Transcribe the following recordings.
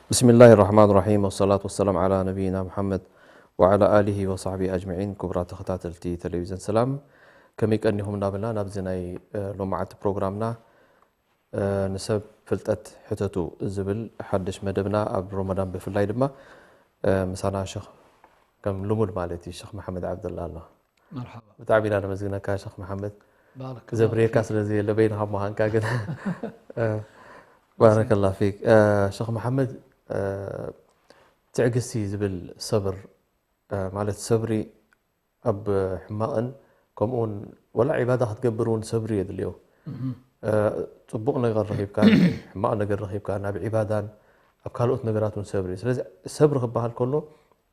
ብስሚላሂ ራሕማን ራሒም፣ ወሰላቱ ወሰላም ዓላ ነቢይና ሙሓመድ ወዓላ ኣሊሂ ወሳሕቢሂ ኣጅመዒን። ክቡራት ተኸታተልቲ ቴሌቪዝን ሰላም፣ ከመይ ቀኒኹም እናበልና ናብዚ ናይ፣ እ፣ ሎማዓንቲ ፕሮግራምና፣ እ፣ ንሰብ ፍልጠት ሕተቱ ዝብል ሓድሽ መደብና ኣብ ሮመዳን ብፍላይ ድማ፣ እ፣ ምሳና ሸኽ ከም ልሙድ ማለት እዩ፣ ሸኽ መሓመድ ዓብደላ ኣሎ። መርሓባ። ብጣዕሚ ኢና ነመስግነካ ሸኽ መሓመድ። ባረከላሁ ዘብርየካ ፊክ። ስለ ዘየለ በይንኻ ምዃንካ ግን። እ፣ ባረከላ ፊክ። እ፣ ሸኽ መሓመድ፣ እ፣ ትዕግስቲ ዝብል ሰብር፣ እ፣ ማለት ሰብሪ ኣብ ሕማቕን ከምኡውን ወላ ዒባዳ ክትገብር እውን ሰብሪ የድልዮ። እህ። እ፣ ጽቡቕ ነገር ረኺብካ፣ ሕማቕ ነገር ረኺብካ፣ ናብ ዒባዳን ኣብ ካልኦት ነገራት እውን ሰብሪ። ስለዚ ሰብሪ ክበሃል ከሎ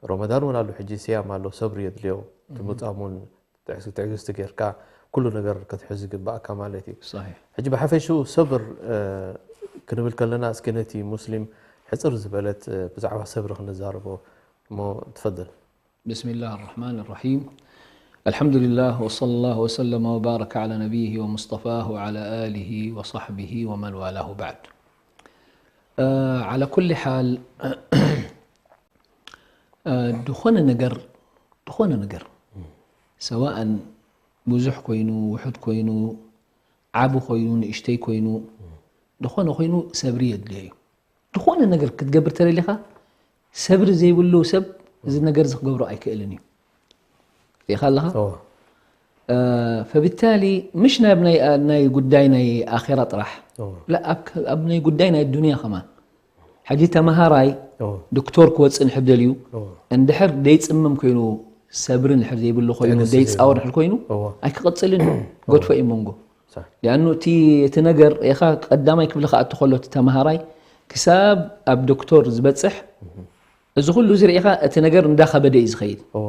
ረመዳን እውን ኣሎ፣ ሕጂ ስያም ኣሎ፣ ሰብሪ የድልዮ። እቲ እህ። ምጻም እውን ትዕግስቲ፣ ትዕግስቲ ጌርካ ኩሉ ነገር ክትሕዝ ይግባእካ ማለት እዩ። ሰሒሕ። ሕጂ ብሓፈሽኡ ሰብር፣ እ፣ ክንብል ከለና እስኪ ነቲ ሙስሊም ሕጽር ዝበለት፣ እ፣ ብዛዕባ ሰብሪ ክንዛረቦ እሞ ትፈደል። بسم الله الرحمن الرحيم. الحمد لله وصلى الله وسلم وبارك على نبيه ومصطفاه وعلى آله وصحبه ومن والاه بعد. እ፣ على كل حال፣ እ፣ ዝኾነ ነገር፣ ዝኾነ ነገር፣ ሰዋእን ብዙሕ ኮይኑ፣ ውሑድ ኮይኑ፣ ዓቢ ኮይኑ፣ ንእሽተይ ኮይኑ፣ ዝኾነ ኮይኑ ሰብሪ የድልዮ እዩ። ዝኾነ ነገር ክትገብር ተደሊኻ፣ ሰብሪ ዘይብሉ ሰብ እዚ ነገር እዚ ክገብሮ ኣይክእልን እዩ። ርኢኻ ኣለኻ? እዎ። እ፣ ፈብታሊ ምሽ ናብ ናይ፣ ናይ ጉዳይ ናይ ኣኼራ ጥራሕ። እዎ። ላ፣ ኣብ፣ ኣብ ናይ ጉዳይ ናይ ዱንያ ከማን። ሕጂ ተመሃራይ እዎ። ዶክተር ክወጽእ እንድሕር ደልዩ፣ እዎ። እንድሕር ደይጽምም ኮይኑ ሰብሪ እንድሕር ዘይብሉ ኮይኑ፣ ትዕግስቲ ደይጻወር ዘይብሉ። እንድሕር ኮይኑ፣ እዎ። ኣይክቕጽልን እዩ። እዎ። ገድፎ እዩ መንጎ። صح. ሊኣኑ እቲ፣ እቲ ነገር ኢኻ ቀዳማይ ክፍሊ ክኣቱ ከሎ እቲ ተመሃራይ ክሳብ ኣብ ዶክተር ዝበጽሕ፣ እህ። እዚ ኩሉ እዚ ርኢኻ እቲ ነገር እንዳኸበደ እዩ ዝኸይድ። እዎ።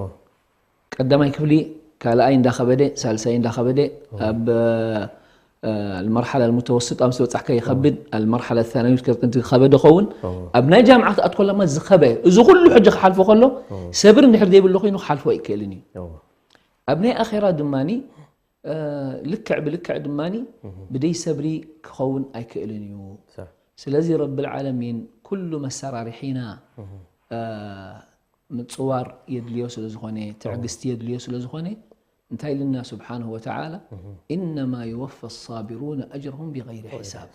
ቀዳማይ ክፍሊ ካልኣይ እንዳኸበደ፣ ሳልሳይ እንዳኸበደ፣ እዎ። ኣብ፣ እ፣ المرحلة المتوسطة ምስ በጻሕካ ይኸብድ፣ እዎ። المرحلة الثانوية ከ-፣ ከበደ ኸውን፣ እዎ። ኣብ ናይ ጃምዓ ክትኣት ከሎ ድማ ዝኸበ። እዚ ኩሉ ሕጂ ክሓልፎ ከሎ፣ እዎ። ሰብሪ እንድሕር ዘይብሉ ኮይኑ ክሓልፎ ኣይክእልን እዩ። እዎ። ኣብ ናይ ኣኼራ ድማኒ፣ እ፣ ልክዕ ብልክዕ ድማኒ እህ። ብደይ ሰብሪ ክኸውን ኣይክእልን እዩ። صح. ስለዚ ረብል ዓለሚን ኩሉ መሰራርሒና፣ እህ። እ፣ ምጽዋር የድልዮ ስለ ዝኾነ፣ ትዕግስቲ የድልዮ ስለ ዝኾነ፣ እንታይ ኢልና ስብሓንሁ ወተዓላ፣ እህ። إنما يوفى الصابرون أجرهم بغير حساب.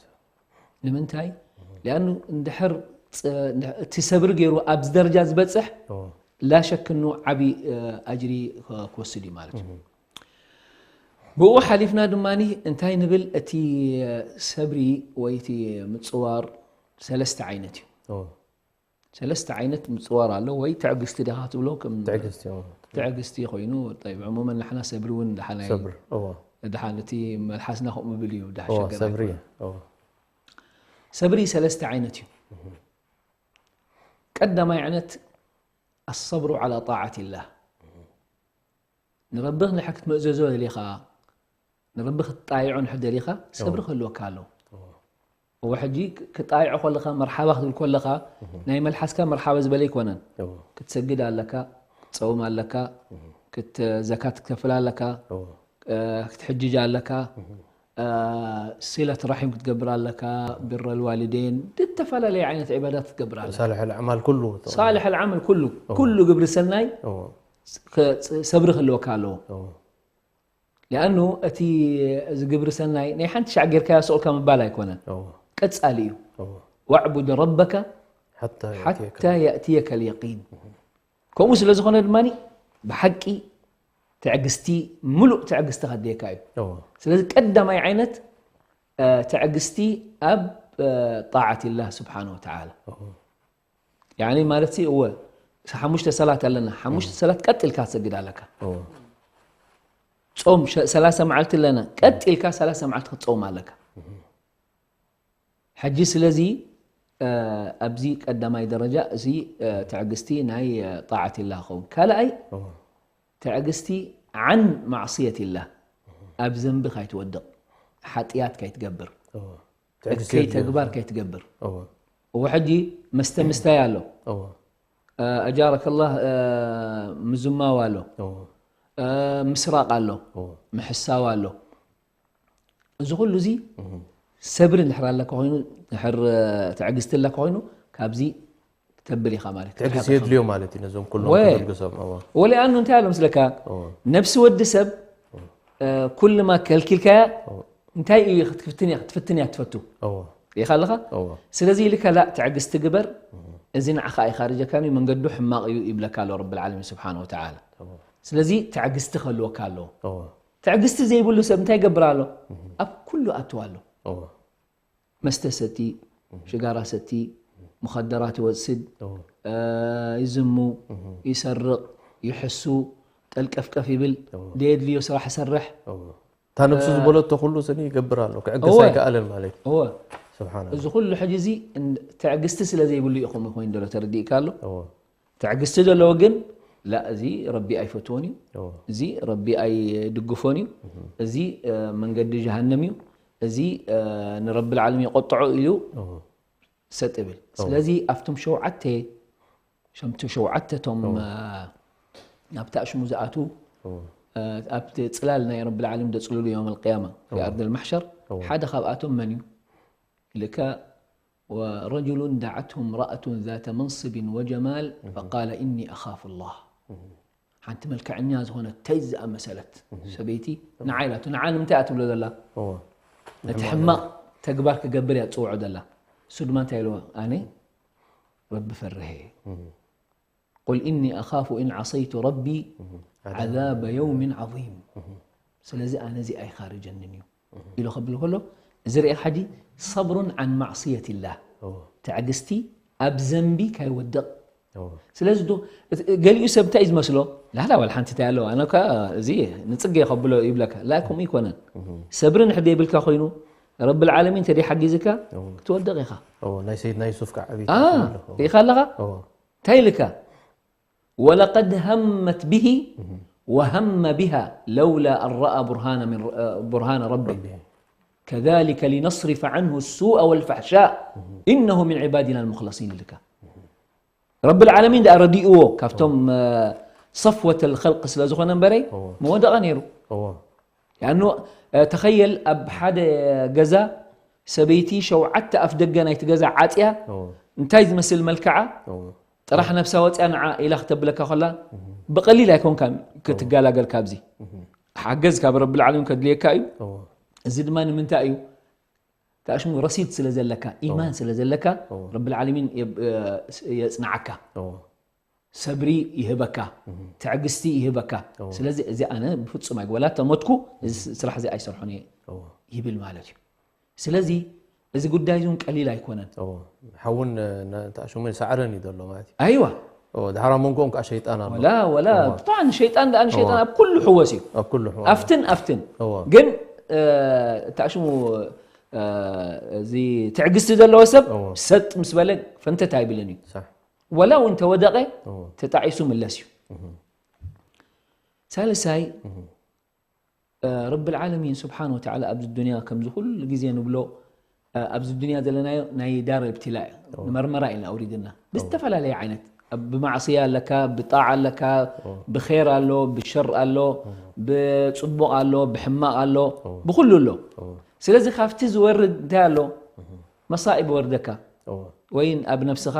ንምንታይ? እህ። ሊኣኑ እንድሕር ጸ-፣ እንድሕ-፣ እቲ ሰብሪ ገይሩ ኣብዚ ደረጃ ዝበጽሕ፣ እዎ። ላ ሸክ እኖ ዓቢ፣ እ፣ ኣጅሪ ክ-፣ ክወስድ እዩ ማለት እዩ። እህ። ብኡ ሓሊፍና ድማኒ እንታይ ንብል፣ እቲ ሰብሪ ወይ እቲ ምጽዋር ሰለስተ ዓይነት እዩ። እዎ። ሰለስተ ዓይነት ምጽዋር ኣሎ፣ ወይ ትዕግስቲ ዲኻ ትብሎ፣ ከም ትዕግስቲ፣ እዎ። ትዕግስቲ ኮይኑ፣ ጠይብ፣ ዕሙመን ንሕና ሰብሪ እውን ደሓን ኣይ-፣ ሰብር፣ እዎ። ደሓን እቲ መልሓስና ከምኡ ብል እዩ፣ ደሓን እዎ፣ ሸገር ሰብሪ፣ ኣይኮነን። እዎ። ሰብሪ ሰለስተ ዓይነት እዩ። እህ። ቀዳማይ ዓይነት፣ الصبر على طاعة الله። ንረቢ ንድሕር ክትምእዘዞ ደሊኻ፣ ንረቢ ክትጣይዖ እንድሕር ደሊኻ፣ ሰብሪ እዎ። ክህልወካ ኣለዎ። እዎ። እዎ፣ ሕጂ ክ-፣ ክጣይዖ ከለኻ፣ መርሓባ ክትብል ከለኻ፣ እህ። ናይ መልሓስካ መርሓባ ዝበለ ኣይኮነን። እዎ። ክትሰግድ ኣለካ፣ ክትጸውም ኣለካ፣ እህ። ክት-፣ ዘካት ክትከፍል ኣለካ፣ እዎ። እ፣ ክትሕጅጅ ኣለካ፣ እህ። እ፣ ሲለት ራሒም ክትገብር ኣለካ፣ ቢረል ዋሊዴን፣ ዝተፈላለየ ዓይነት ዒባዳት ክትገብር ኣለካ። ሳልሕ ኣልኣዕማል ኩሉ። ሳልሕ ኣልዓመል ኩሉ፣ እዎ። ኩሉ ግብሪ ሰናይ እዎ። ስ-፣ ከ-፣ ስ-፣ ሰብሪ ክህልወካ ኣለዎ። እዎ። ሊኣኑ እቲ፣ እዚ ግብሪ ሰናይ ናይ ሓንቲ ሻዕ ጌርካዮ ስቕ ኢልካ ምባል ኣይኮነን። እዎ። ቀጻሊ እዩ። እዎ። واعبد ربك حتى يأتيك حتى يأتيك اليقين. ከምኡ ስለ ዝኾነ ድማኒ ብሓቂ ትዕግስቲ፣ ምሉእ ትዕግስቲ ከድልየካ እዩ። እዎ። ስለዚ ቀዳማይ ዓይነት፣ እ፣ ትዕግስቲ ኣብ፣ እ፣ ጣዓት ላህ ስብሓነ ወተዓላ። እዎ። ያኒ ማለት ሲ፣ እወ፣ ሓሙሽተ ሰላት ኣለና። ሓሙሽተ እዎ። ሰላት ቀጥ ኢልካ ትሰግድ ኣለካ። እዎ። ጾም ሸ-፣ ሰላሳ መዓልቲ ኣለና። ቀጥ ኢልካ ሰላሳ መዓልቲ ክትጾም ኣለካ። እዎ። ሕጂ ስለዚ፣ እ፣ ኣብዚ ቀዳማይ ደረጃ እዚ፣ እ፣ ትዕግስቲ ናይ፣ እ፣ ጣዓት ላህ ክኸውን። ካልኣይ፣ እዎ። ትዕግስቲ ዓን ማዕስየት ላህ፣ ኣብ ዘንቢ ካይትወድቕ፣ ሓጥያት ካይትገብር፣ እዎ። ትዕግስቲ እከይ የድልዮ። ተግባር ካይትገብር። እዎ። እዎ፣ ሕጂ መስተ ምስታይ ኣሎ። እዎ። እ፣ ኣጃረከ ላህ፣ እ፣ ምዝማው ኣሎ። እዎ። እ፣ ምስራቕ ኣሎ። እዎ። ምሕሳው ኣሎ። እዚ ኩሉ እዚ እህ። ሰብሪ እንድሕር ኣለካ ኮይኑ፣ እንድሕር፣ እ፣ ትዕግስቲ ኣለካ ኮይኑ፣ ካብዚ ተብል ኢኻ ማለት እዩ። ትዕግስቲ ሓቢኻ። የድልዮ ማለት እዩ ነዞም ኩሎም ወይ። ክተግሶም። እዎ። ወሊኣኑ እንታይ ኣሎ ምስለካ? እዎ። ነብሲ ወዲ ሰብ፣ እ፣ ኩሉ ማ ከልኪልካያ እንታይ እዩ ክትፍትን እያ፣ ክትፍትን እያ ትፈቱ። እዎ። ሪኢኻ ኣለኻ? እዎ። ስለዚ ኢልካ ላ ትዕግስቲ ግበር፣ እዚ ንዓኻ ኣይኻርጀካን እዩ፣ መንገዱ ሕማቕ እዩ ይብለካ ኣሎ ረብል ዓለሚን ስብሓነ ወተዓላ። ስለዚ ትዕግስቲ ክህልወካ ኣለዎ። እዎ። ትዕግስቲ ዘይብሉ ሰብ እንታይ ይገብር ኣሎ? ኣብ ኩሉ ኣትዋ ኣሎ። እዎ። መስተ ሰቲ፣ ሽጋራ ሰቲ፣ ሙኸደራት ይወስድ፣ እዎ። እ፣ ይዝሙ፣ ይሰርቕ፣ ይሕሱ፣ ጠልቀፍቀፍ ይብል፣ እዎ። ዘየድልዮ ስራሕ ይሰርሕ። እዎ። እታ ነብሱ ዝበለቶ ኩሉ ስኒ ይገብር ኣሎ፣ ክዕገስ እወ። ኣይከኣለን ማለት እዩ። እወ። ስብሓን እዚ ኩሉ ሕጂ እዚ እን-፣ ትዕግስቲ ስለ ዘይብሉ እዩ ከምኡ ኮይኑ ዘሎ ተረዲእካ ኣሎ። እዎ። ትዕግስቲ ዘለዎ ግን ላ እዚ ረቢ ኣይፈትዎን እዩ፣ እዎ። እዚ ረቢ ኣይድግፎን እዩ፣ እዚ እ፣ መንገዲ ጀሃነም እዩ፣ እዚ እ፣ ንረቢ ልዓለም የቆጥዖ ኢሉ እዎ። ሰጥ ይብል። ስለዚ ኣብቶም ሸውዓተ ሸምቱ ሸውዓተ ቶም እ፣ ናብቲ ኣሽሙ ዝኣትዉ እዎ። እ፣ ኣብቲ ጽላል ናይ ረቢ ልዓለም ደጽልሉ ዮም ኣልቅያማ ፊ ኣርድ ልማሕሸር እዎ። ሓደ ካብኣቶም መን እዩ ኢልካ ورجل دعته امرأة ذات منصب وجمال فقال إني أخاف الله ሓንቲ መልክዐኛ ዝኾነት ተይ ዝኣመሰለት ሰበይቲ ንዓ ኢላቶ ንዓ ንምንታይ እያ ትብሎ ዘላ እዎ። ነቲ ሕማቕ ተግባር ክገብር እያ ትፅውዖ ዘላ እሱ ድማ እንታይ ኢልዎ ኣነ ረቢ ፈርሀ እየ قل إني أخاف إن عصيت ربي عذاب يوم عظيم ስለዚ ኣነ እዚ ኣይኻርጀንን እዩ ኢሉ ከብል ከሎ እዚ ርኤ ሓጂ صبر عن معصية الله እዎ። ትዕግስቲ ኣብ ዘንቢ ካይወድቕ እዎ። ስለዚ ዶ እቲ- ገሊኡ ሰብ እንታይ እዩ ዝመስሎ ላላ ዋል ሓንቲ እንታይ ኣለዎ ኣነ ካ እዚ ንፅገ ከብሎ ይብለካ ላ ከምኡ ይኮነን ሰብሪ ንሕደ ይብልካ ኮይኑ ረቢ ልዓለሚን እንተ ሓጊዝካ ክትወድቕ ኢኻ እዎ። ናይ ሰይድና ዩሱፍ ከዓ ዕብይ አ፣ ትኣትም ኣለኹ። ርኢኻ ኣለኻ እዎ። እንታይ ኢልካ ولقد همت به وهم بها لولا أن رأى برهان من برهان ربه كذلك لنصرف عنه السوء والفحشاء إنه من عبادنا المخلصين ኢልካ ረቢ ልዓለሚን ደኣ ረዲእዎ ካብቶም እ፣ صفوة الخلق ስለ ዝኾነ እምበረይ እዎ። መወደቐ ነይሩ እዎ። ያኑ እ፣ ተኸየል ኣብ ሓደ ገዛ ሰበይቲ ሸውዓተ ኣፍ ደገ ናይቲ ገዛ ዓፅያ እዎ። እንታይ ዝመስል መልክዓ እዎ። ጥራሕ ነብሳ ወፅያ ንዓ ኢላ ክተብለካ ከላ ብቐሊል ኣይኮንካን ክትገላገል ካብዚ ሓገዝ ካብ ረቢ ልዓለሚን ከድልየካ እዩ እዎ። እዚ ድማ ንምንታይ እዩ ተኣሽሙ ረሲድ ስለ ዘለካ ኢማን ስለ ዘለካ ረቢ ልዓለሚን የብ- የፅንዓካ እዎ። ሰብሪ ይህበካ ትዕግስቲ ይህበካ ስለዚ እዚ ኣነ ብፍፁም ኣይግበላ ተሞትኩ እዚ ስራሕ እዚ ኣይሰርሖን እየ እዎ። ይብል ማለት እዩ ስለዚ እዚ ጉዳይ እውን ቀሊል ኣይኮነን እዎ። ሓውን ነ- ተኣሽሙ ሰዕረን እዩ ዘሎ ማለት እዩ። ኣይዋ እዎ። ድሓር ኣብ መንጎኦም ከዓ ሸይጣን ኣሎ። ወላ ወላ ብጣዕሚ ሸይጣን ደኣ ንሸይጣን ኣብ ኩሉ ሕወስ እዩ ኣብ ኩሉ ሕዋ። ኣብትን ኣብትን እዎ። ግን እ፣ ተኣሽሙ እ፣ እዚ ትዕግስቲ ዘለዎ ሰብ እዎ። ሰጥ ምስ በለ ፈንተት ኣይብልን እዩ ሳሕ። ወላ እውን ተወደቐ እዎ። ተጣዒሱ ምለስ እዩ ሳልሳይ እ፣ ረቢ ልዓለሚን ስብሓን ወተዓላ ኣብዚ ዱንያ ከምዚ ኩሉ ግዜ ንብሎ እ፣ ኣብዚ ዱንያ ዘለናዮ ናይ ዳር እብትላ እዩ ንመርመራ ኢልና ኣውሪድና ብዝተፈላለየ ዓይነት ኣብ- ብማዕስያ ኣለካ ብጣዓ ኣለካ ብኼር ኣሎ ብሸር ኣሎ ብፅቡቕ ኣሎ ብሕማቕ ኣሎ ብኩሉ ኣሎ ስለዚ ካብቲ ዝወርድ እንታይ ኣሎ መሳኢብ ወርደካ እዎ። ወይ ኣብ ነብስኻ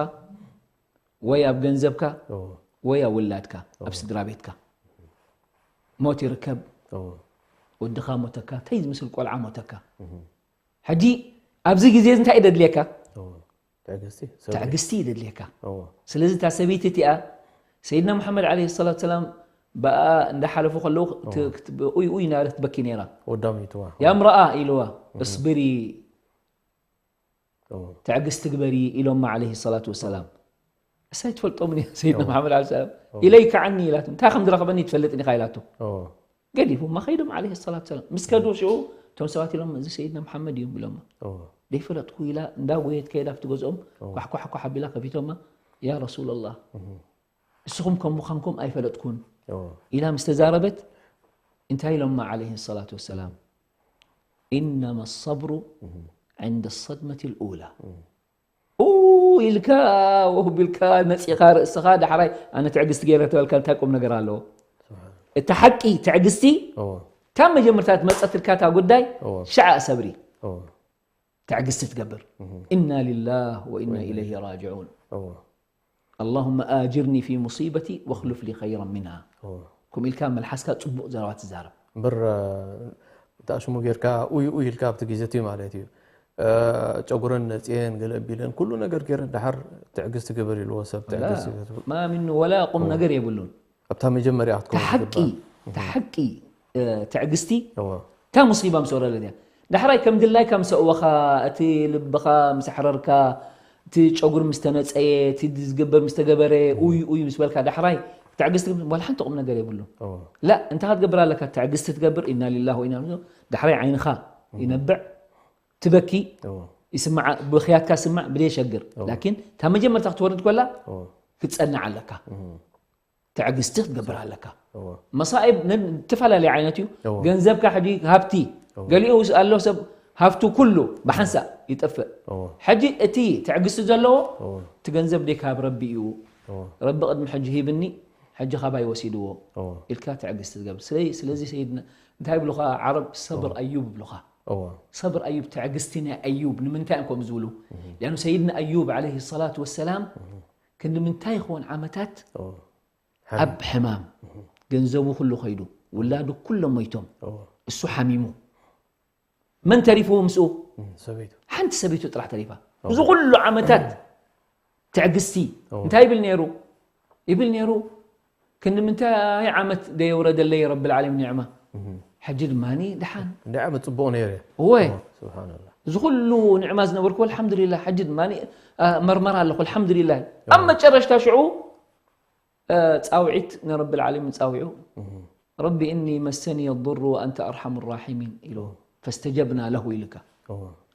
ወይ ኣብ ገንዘብካ እዎ። ወይ ኣብ ውላድካ ኣብ ስድራ ቤትካ ሞት ይርከብ እዎ። ወድኻ ሞተካ እንታይ ዝምስል ቆልዓ ሞተካ ሕጂ ኣብዚ ግዜ እንታይ ደድልየካ እዎ። ትዕግስቲ ሰብ- ትዕግስቲ ይደድልየካ እዎ። ስለዚ እታ ሰበይቲ እቲኣ ሰይድና ሙሓመድ ዓለይሂ ሰላቱ ሰላም ብኣ እንዳሓለፉ ከለዉ ት- ክት- ኡይ ኡይ እናበለት ትበኪ ነይራ ወዳሚትዋ ያ ምረኣ ኢልዋ እስብሪ እዎ። ትዕግስቲ ግበሪ ኢሎማ ዓለይሂ ሰላቱ ወሰላም እሳይ ትፈልጦምን እያ ሰይድና ሙሓመድ ዓለይሂ ሰላም ኢለይካ ዓኒ ኢላቶ እንታይ ከም ዝረኸበኒ ትፈልጥን ኢኻ ኢላቶ እዎ። ገዲፎማ ከይዶም ዓለይሂ ሰላቱ ሰላም ምስ ከዱ ሽዑ እቶም ሰባት ኢሎም እዚ ሰይድና ሙሓመድ እዮም ኢሎማ እዎ። ደይፈለጥኩ ኢላ እንዳጎየት ከይዳ ኣብቲ ገዝኦም ኳሕኳሕኳሕ ኣቢላ ከፊቶማ ያ ረሱላላህ እስኹም ከም ምዃንኩም ኣይፈለጥኩን እዎ። ኢላ ምስ ተዛረበት እንታይ ኢሎማ ዓለይሂ ሰላቱ ወሰላም إنما الصبر عند الصدمة الأولى ኡ ኢልካ ወህ ቢልካ መፂኻ ርእስኻ ዳሕራይ ኣነ ትዕግስቲ ገይረ ተበልካ እንታይ ቁም ነገር ኣለዎ እቲ ሓቂ ትዕግስቲ እዎ። ካብ መጀመርታ ትመፀትልካ እታ ጉዳይ እዎ። ሸዓ ሰብሪ እዎ። ትዕግስቲ ትገብር እና ሊላህ ወኢና ኢለይህ ራጅዑን እዎ። اللهم آجرني في مصيبتي واخلف لي خيرا منها። ከምኡ ኢልካ መልሓስካ ጽቡቕ ዘረባ ትዛረብ። እምበር ብጣዕሽሙ ጌርካ ኡይ ኡይ ኢልካ ኣብቲ ግዜ እቲ ማለት እዩ። ጨጉረን ነፅየን ገለ ቢለን ኩሉ ነገር ገይረን ደሓር ትዕግስቲ ግበር ኢልዎ ሰብ ትዕግስቲ ግበር። ما منه ولا ቁም ነገር የብሉን። ኣብታ መጀመርያ ክትከውን ትሓቂ ትሓቂ ትዕግስቲ እታ ሙሲባ ምስ ወረደት እያ። ዳሕራይ ከም ድላይካ ምስ ኣእወኻ፣ እቲ ልብኻ ምስ ኣሕረርካ፣ እቲ ጨጉሪ ምስ ተነጸየ፣ እቲ ዝግበር ምስ ተገበረ፣ ኡይ ኡይ ምስ በልካ ዳሕራይ ትዕግስቲ ክትብል ዋላ ሓንቲ ቁም ነገር የብሉን። ላ እንታይ ክትገብር ኣለካ? ትዕግስቲ ትገብር ኢና ሊላህ ወኢና ኢለይሂ ዳሕራይ ዓይንኻ ይነብዕ፣ ትበኪ ይስማዓ፣ ብኽያትካ ስማዕ ብደይ ሸግር። ላኪን እታ መጀመርታ ክትወርድ ኮላ ክትጸንዕ ኣለካ። ትዕግስቲ ክትገብር ኣለካ። መሳኢብ ን- ዝተፈላለዩ ዓይነት እዩ። ገንዘብካ ሕጂ ሃብቲ ገሊኡ ኣሎ ሰብ ሃፍቱ ኩሉ ብሓንሳእ ይጠፍእ። ሕጂ እቲ ትዕግስቲ ዘለዎ እቲ ገንዘብ ደይ ካብ ረቢ እዩ። ረቢ ቅድሚ ሕጂ ሂብኒ ሕጂ ካባይ ወሲድዎ ኢልካ ትዕግስቲ ትገብር። ስለ- ስለዚ ሰይድና እንታይ ይብሉኻ ዓረብ ሰብር ኣዩብ ይብሉኻ። ሰብር ኣዩብ ትዕግስቲ ናይ ኣዩብ ንምንታይ እዮም ከምኡ ዝብሉ? ሊኣኑ ሰይድና ኣዩብ ዓለይሂ ሰላቱ ወሰላም ክንዲ ምንታይ ይኸውን ዓመታት ኣብ ሕማም ገንዘቡ ኩሉ ከይዱ ውላዱ ኩሎም ሞይቶም እሱ ሓሚሙ መን ተሪፍዎ ምስኡ ሰበይቱ ሓንቲ ሰበይቱ ጥራሕ ተሪፋ እዚ ኩሉ ዓመታት ትዕግስቲ እንታይ ይብል ነይሩ ይብል ነይሩ ክንዲ ምንታይ ዓመት ደየውረደለይ ረብል ዓለሚን ኒዕማ ሕጂ ድማ ደሓን እንደ ዓመት ጽቡቕ ነይሩ እወ ስብሓንላህ እዚ ኩሉ ኒዕማ ዝነበርኩ ኣልሓምዱሊላህ ሕጂ ድማ መርመራ ኣለኹ ኣልሓምዱሊላህ ኣብ መጨረሽታ ሽዑ ጻውዒት ንረብል ዓለሚን ጻዊዑ ረቢ እኒ መሰኒ የضሩ ወኣንተ ኣርሓሙ ራሒሚን ኢሉ ፈስተጀብና ለሁ ኢልካ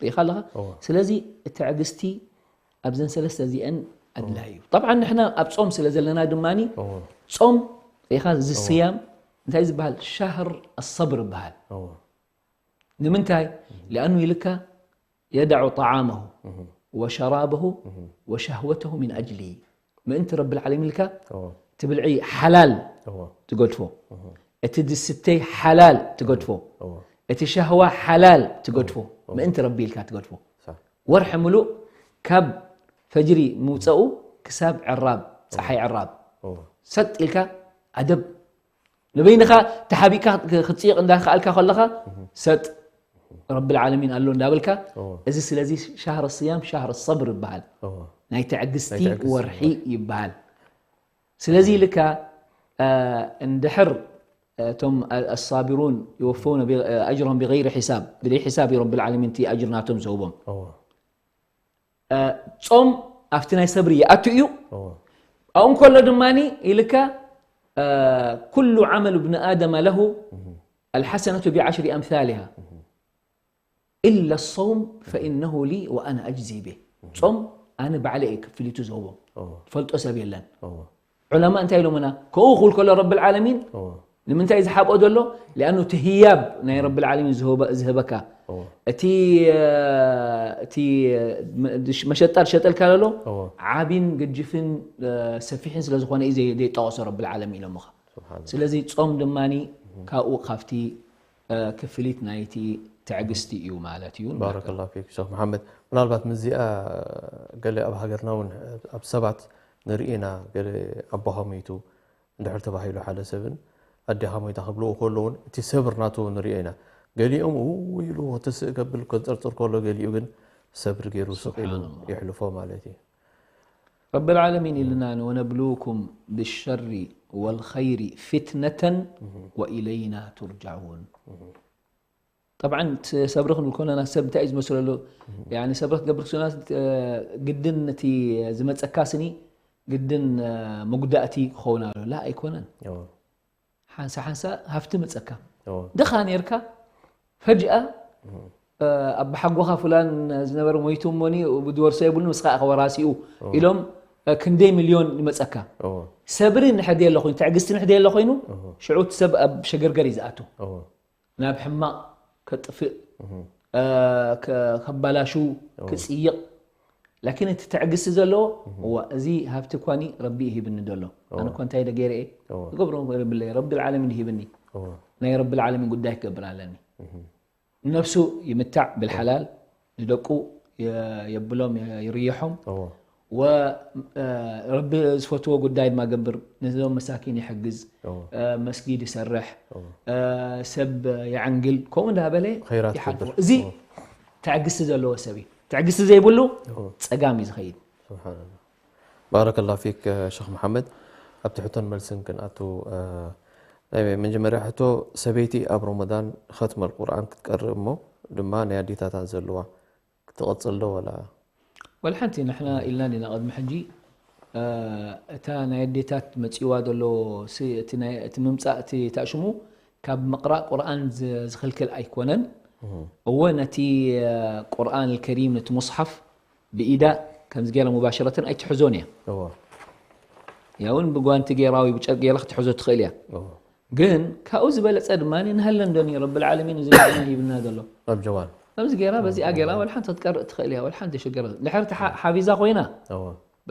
ርኢኻ ኣለኻ ስለዚ ትዕግስቲ ኣብዘን ሰለስተ እዚአን ኣድላይ እዩ طبعا ንሕና ኣብ ጾም ስለ ዘለና ድማ ጾም ርኢኻ እዚ ስያም እንታይ ዝበሃል ሻህር ኣሰብር ይበሃል ንምንታይ ሊኣኑ ኢልካ يدع طعامه وشرابه وشهوته من أجلي ምእንቲ ረብል ዓለሚን ኢልካ እቲ ብልዒ ሓላል ትገድፎ እቲ ዝስተይ ሓላል ትገድፎ እቲ ሻህዋ ሓላል ትገድፎ ምእንቲ ረቢ ኢልካ ትገድፎ ወርሒ ምሉእ ካብ ፈጅሪ ምውፀኡ ክሳብ ዕራብ ፀሓይ ዕራብ ሰጥ ኢልካ ኣደብ ንበይንኻ ተሓቢእካ ክትፅይቕ እንዳኸኣልካ ከለኻ ሰጥ ረብል ዓለሚን ኣሎ እንዳበልካ እዚ ስለዚ ሻህር ስያም ሻህር ሰብር ይበሃል ናይ ትዕግስቲ ወርሒ ይበሃል ስለዚ ኢልካ እንድሕር እቶም ኣሳቢሩን ይወፈውነ ኣጅሮም ብغይሪ ሒሳብ ብደይ ሒሳብ እዩ ረብል ዓለሚን እቲ ኣጅር ናቶም ዝህቦም ጾም ኣብቲ ናይ ሰብሪ ይኣቱ እዩ ኣብኡ እንከሎ ድማ ኢልካ ኩሉ ዓመል ብኒ ኣደም ለሁ ኣልሓሰነቱ ብዓሽሪ ኣምሳሊሃ ኢላ ሰውም ፈኢነሁ ሊ ወኣና ኣጅዚ ቤ ጾም ኣነ ባዕለ እየ ክፍሊቱ ዝህቦ ትፈልጦ ሰብ የለን ዑለማ እንታይ ኢሎምና ከኡ ክብል ከሎ ረብል ዓለሚን ንምንታይ ዝሓብኦ ዘሎ ሊኣኑ እቲ ህያብ ናይ ረብል ዓለሚን ዝህበካ እቲ እቲ መሸጣ ዝሸጠልካ ዘሎ ዓቢን ግጅፍን ሰፊሕን ስለ ዝኾነ እዩ ዘይጠቐሶ ረብል ዓለሚን ኢሎምኻ ስለዚ ጾም ድማ ካብኡ ካብቲ ክፍሊት ናይቲ ትዕግስቲ እዩ ማለት እዩ ባረከላሁ ፊክ ሸኽ መሓመድ ምናልባት ምዚኣ ገለ ኣብ ሃገርና እውን ኣብ ሰባት ንርኢ ኢና ገለ ኣቦኻ ሞይቱ እንድሕር ተባሂሉ ሓደ ሰብን ኣዴኻ ሞይታ ክብልዎ ከለውን እቲ ሰብር ናቱ ንሪኦ ኢና ገሊኦም ው ኢሉ ክትስእ ከብል ከንፅርፅር ከሎ ገሊኡ ግን ሰብር ገይሩ ስቕ ኢሉ የሕልፎ ማለት እዩ ረብል ዓለሚን ኢልና ወነብልውኩም ብሸሪ ወልኸይሪ ፊትነተን ወኢለይና ቱርጃዑን ጠብዓን ሰብሪ ክንብል ኮለና ሰብ እንታይ እዩ ዝመስለሉ ያኒ ሰብሪ ክትገብር ክስና ግድን እቲ ዝመፀካ ስኒ ግድን መጉዳእቲ ክኸውን ኣሎ ላ ኣይኮነን ሓንሳ ሓንሳ ሃፍቲ መፀካ ድኻ ነርካ ፈጅኣ ኣብ ሓጎኻ ፍላን ዝነበረ ሞይቱ እሞኒ ብድወርሶ የብሉ ንስኻ ኢኻ ወራሲኡ ኢሎም ክንደይ ሚልዮን ይመፀካ ሰብሪ ንሕደ ኣሎ ኮይኑ ትዕግስቲ ንሕደ ኣሎ ኮይኑ ሽዑ እቲ ሰብ ኣብ ሸገርገር እዩ ዝኣቱ ናብ ሕማቕ ከጥፍእ ከባላሹ ክፅይቕ ላኪን እቲ ትዕግስቲ ዘለዎ እዋ እዚ ሃብቲ ኳኒ ረቢ ይሂብኒ ደሎ ኣነ እኳ እንታይ ደገይረ እየ ክገብሮ የብለይ ረቢ ልዓለሚን ይሂብኒ ናይ ረቢ ልዓለሚን ጉዳይ ክገብር ኣለኒ ነብሱ ይምታዕ ብልሓላል ንደቁ የብሎም ይርየሖም ወ ረቢ ዝፈትዎ ጉዳይ ድማ ገብር፣ ነዞም መሳኪን ይሕግዝ፣ እዎ። መስጊድ ይሰርሕ፣ እዎ። ሰብ የዐንግል፣ ከምኡ እንዳበለ ኸይራት ይሓልፎ። ይገብር። እዚ እዎ። ትዕግስቲ ዘለዎ ሰብ እዩ። ትዕግስቲ ዘይብሉ እዎ። ጸጋም እዩ ዝኸይድ። ስብሓንላ። ባረከላ ፊክ ሸኽ መሓመድ። ኣብቲ ሕቶን መልስን ክንኣቱ ናይ መጀመርያ ሕቶ፣ ሰበይቲ ኣብ ረመዳን ኸትመል ቁርኣን ክትቀርእ እሞ ድማ ናይ ኣዴታታ ዘለዋ ክትቕጽል ዶ ወላ? ወላ ሓንቲ ንሕና ኢልና ዲና ቅድሚ ሕጂ እታ ናይ ኣዴታት መጺዋ ዘሎ እቲ ምምጻእ እቲ ታሽሙ ካብ ምቕራእ ቁርኣን ዝኽልክል ኣይኮነን። እወ ነቲ ቁርኣን ከሪም ነቲ ሙስሓፍ ብኢዳ ከምዚ ገይራ ሙባሸረተን ኣይትሕዞን እያ። እዎ። ያውን ብጓንቲ ገይራ ወይ ብጨርቂ ገይራ ክትሕዞ ትኽእል እያ። እዎ። ግን ካብኡ ዝበለጸ ድማ ንሃለን ዶ ረብል ዓለሚን እዚ መድሃኒት ይብልና ዘሎ ኣብ ጀዋል። ከምዚ ገይራ በዚኣ ገይራ ወላ ሓንቲ ክትቀርእ ትኽእል እያ። ወላ ሓንቲ ሽግር ድሕር ሓቢዛ ኮይና እዎ።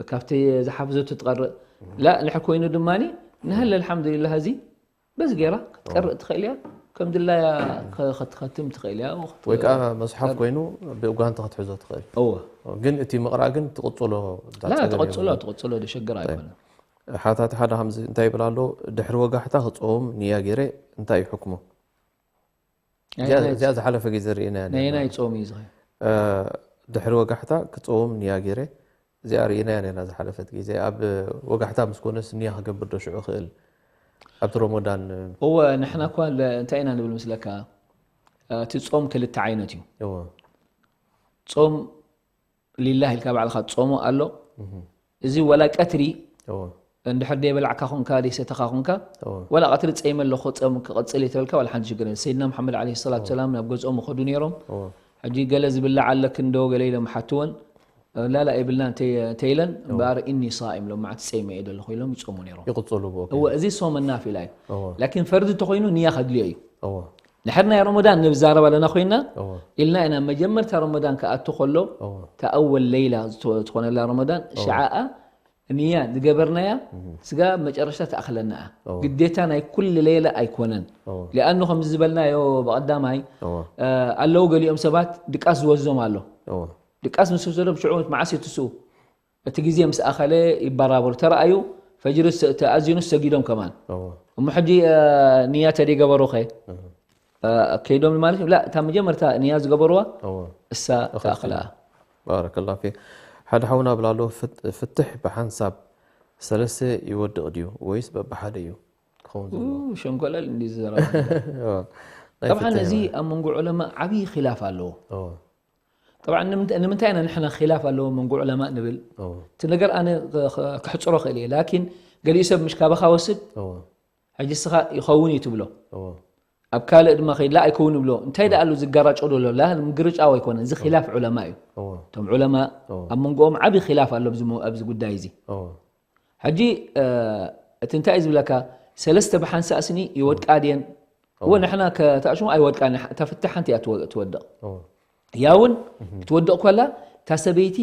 ካብቲ ዝሓፍዘቱ ትቐርእ ላ ንድሕር ኮይኑ ድማ ንሃለ ኣልሓምዱሊላህ እዚ በዚ ገይራ ክትቀርእ ትኽእል እያ። ከም ድላያ ከ- ከትኸትም ትኽእል እያ። ወይ ከዓ መስሓፍ ኮይኑ ብእጓንቲ ክትሕዞ ትኽእል። እወ ግን እቲ ምቕራእ ግን ትቕጽሎ ላ ትቐጽሎ ትቐጽሎ ዶ ሽግር ኣይኮነ። ሓታት ሓደ ከምዚ እንታይ ይብል ኣሎ፣ ድሕሪ ወጋሕታ ክፀውም ንያ ገይረ እንታይ እዩ ሕክሙ? እዚኣ ዝሓለፈ ግዜ ርእና ናይ ናይ ጾም እዩ ዝኸ ድሕሪ ወጋሕታ ክፀውም ንያ ገይረ እዚኣ ርእና ያ ና ዝሓለፈት ግዜ ኣብ ወጋሕታ ምስ ኮነስ ንያ ክገብር ዶ ሽዑ ክእል ኣብቲ ረመዳን እወ ንሕና እኳ እንታይ ኢና ንብል ምስለካ እቲ ጾም ክልተ ዓይነት እዩ። እዎ ጾም ሊላህ ኢልካ ባዕልካ ትጾሞ ኣሎ። እዚ ወላ ቀትሪ እዎ እንድሕር ደይበላዕካ ኮንካ ደይሰተኻ ኮንካ እዎ ወላ ቀትሪ ጸይመ ኣለኹ ጾም ክቐጽል እየ ተበልካ ወላ ሓንቲ ሽግር የለን። ሰይድና መሓመድ ዓለይሂ ሰላቱ ሰላም ናብ ገዝኦም ይኸዱ ነይሮም። እዎ ሕጂ ገለ ዝብላዕ ኣለክ እንዶ ገለ ኢሎም ሓትወን ላላ የብልና ተይለን እምበኣር እኒ ሳኢም ሎም መዓት ጸይመ እየ ዘለኹ ኢሎም ይጾሙ ነይሮም። ይቕጽሉ ብኦ እወ እዚ ሶም ናፊላ እዩ። እዎ ላኪን ፈርዲ ተኾይኑ ንያ ከድልዮ እዩ። እዎ ንሕር ናይ ረመዳን ንብዛረብ ኣለና ኮይና እዎ ኢልና ኢና መጀመርታ ረመዳን ክኣቱ ከሎ እዎ እታ ኣወል ለይላ ዝተ- ዝኾነላ ረመዳን ሽዓኣ ንያ ዝገበርናያ ስጋ መጨረሽታ ትኣኽለና እያ። እዎ። ግዴታ ናይ ኩሉ ለይላ ኣይኮነን። እዎ ሊኣኑ ከምዚ ዝበልናዮ ብቐዳማይ እዎ ኣለዉ ገሊኦም ሰባት ድቃስ ዝወዞም ኣሎ። እዎ ድቃስ ምስ ወሰዶም ሽዑ መዓስ እዩ ትስኡ? እቲ ግዜ ምስ ኣኸለ ይበራበሩ ተረኣዩ ፈጅሪ ስ- ተኣዚኑ ሰጊዶም ከማን እዎ እሞ ሕጂ ንያ ተደይገበሩኸ ከይዶም ማለት እዩ። ላ እታ መጀመርታ ንያ ዝገበሩዋ እዎ እሳ ተኣኽላ። ባረከላ ፊክ። ሓደ ሓውና ብላሎ ፍት- ፍትሕ ብሓንሳብ ሰለስተ ይወድቕ ድዩ ወይስ በብሓደ እዩ ክኸውን ዘለዎ? ኡ፣ ሸንኮለል እንዲ ዝዘረባ እዎ። ናይ ጠብዓን ፍትሕ እዚ ማለት ኣብ መንጎ ዑለማ ዓብዪ ኺላፍ ኣለዎ። እዎ ጠብዓን ንምንታ- ንምንታይ ኢና ንሕና ኺላፍ ኣለዎ መንጎ ዑለማ ንብል? እዎ እቲ ነገር ኣነ ክ- ክ- ክሕፅሮ ክእል እየ ላኪን ገሊኡ ሰብ ምሽ ካባኻ ወስድ እዎ ሕጂ እስኻ ይኸውን እዩ ትብሎ። እዎ ኣብ ካልእ ድማ ከይድላ ኣይከውን ይብሎ። እንታይ ደኣ ኣሉ ዝጋራጮ ዶ ኣሎ ላ ምግርጫው ኣይኮነን። እዚ ኺላፍ ዑለማ እዩ። እዎ እቶም ዑለማ እዎ ኣብ መንጎኦም ዓብዪ ኺላፍ ኣሎ ኣብዚ ሞ- ኣብዚ ጉዳይ እዚ። እዎ ሕጂ እቲ እንታይ እዩ ዝብለካ ሰለስተ ብሓንሳእ ስኒ ይወድቃ ድየን? እወ ንሕና ከተኣሽሙ ኣይወድቃን። እታ ፍትሕ ሓንቲ እያ ትወ- ትወድቕ። እዎ ያውን ክትወድቕ ከላ እታ ሰበይቲ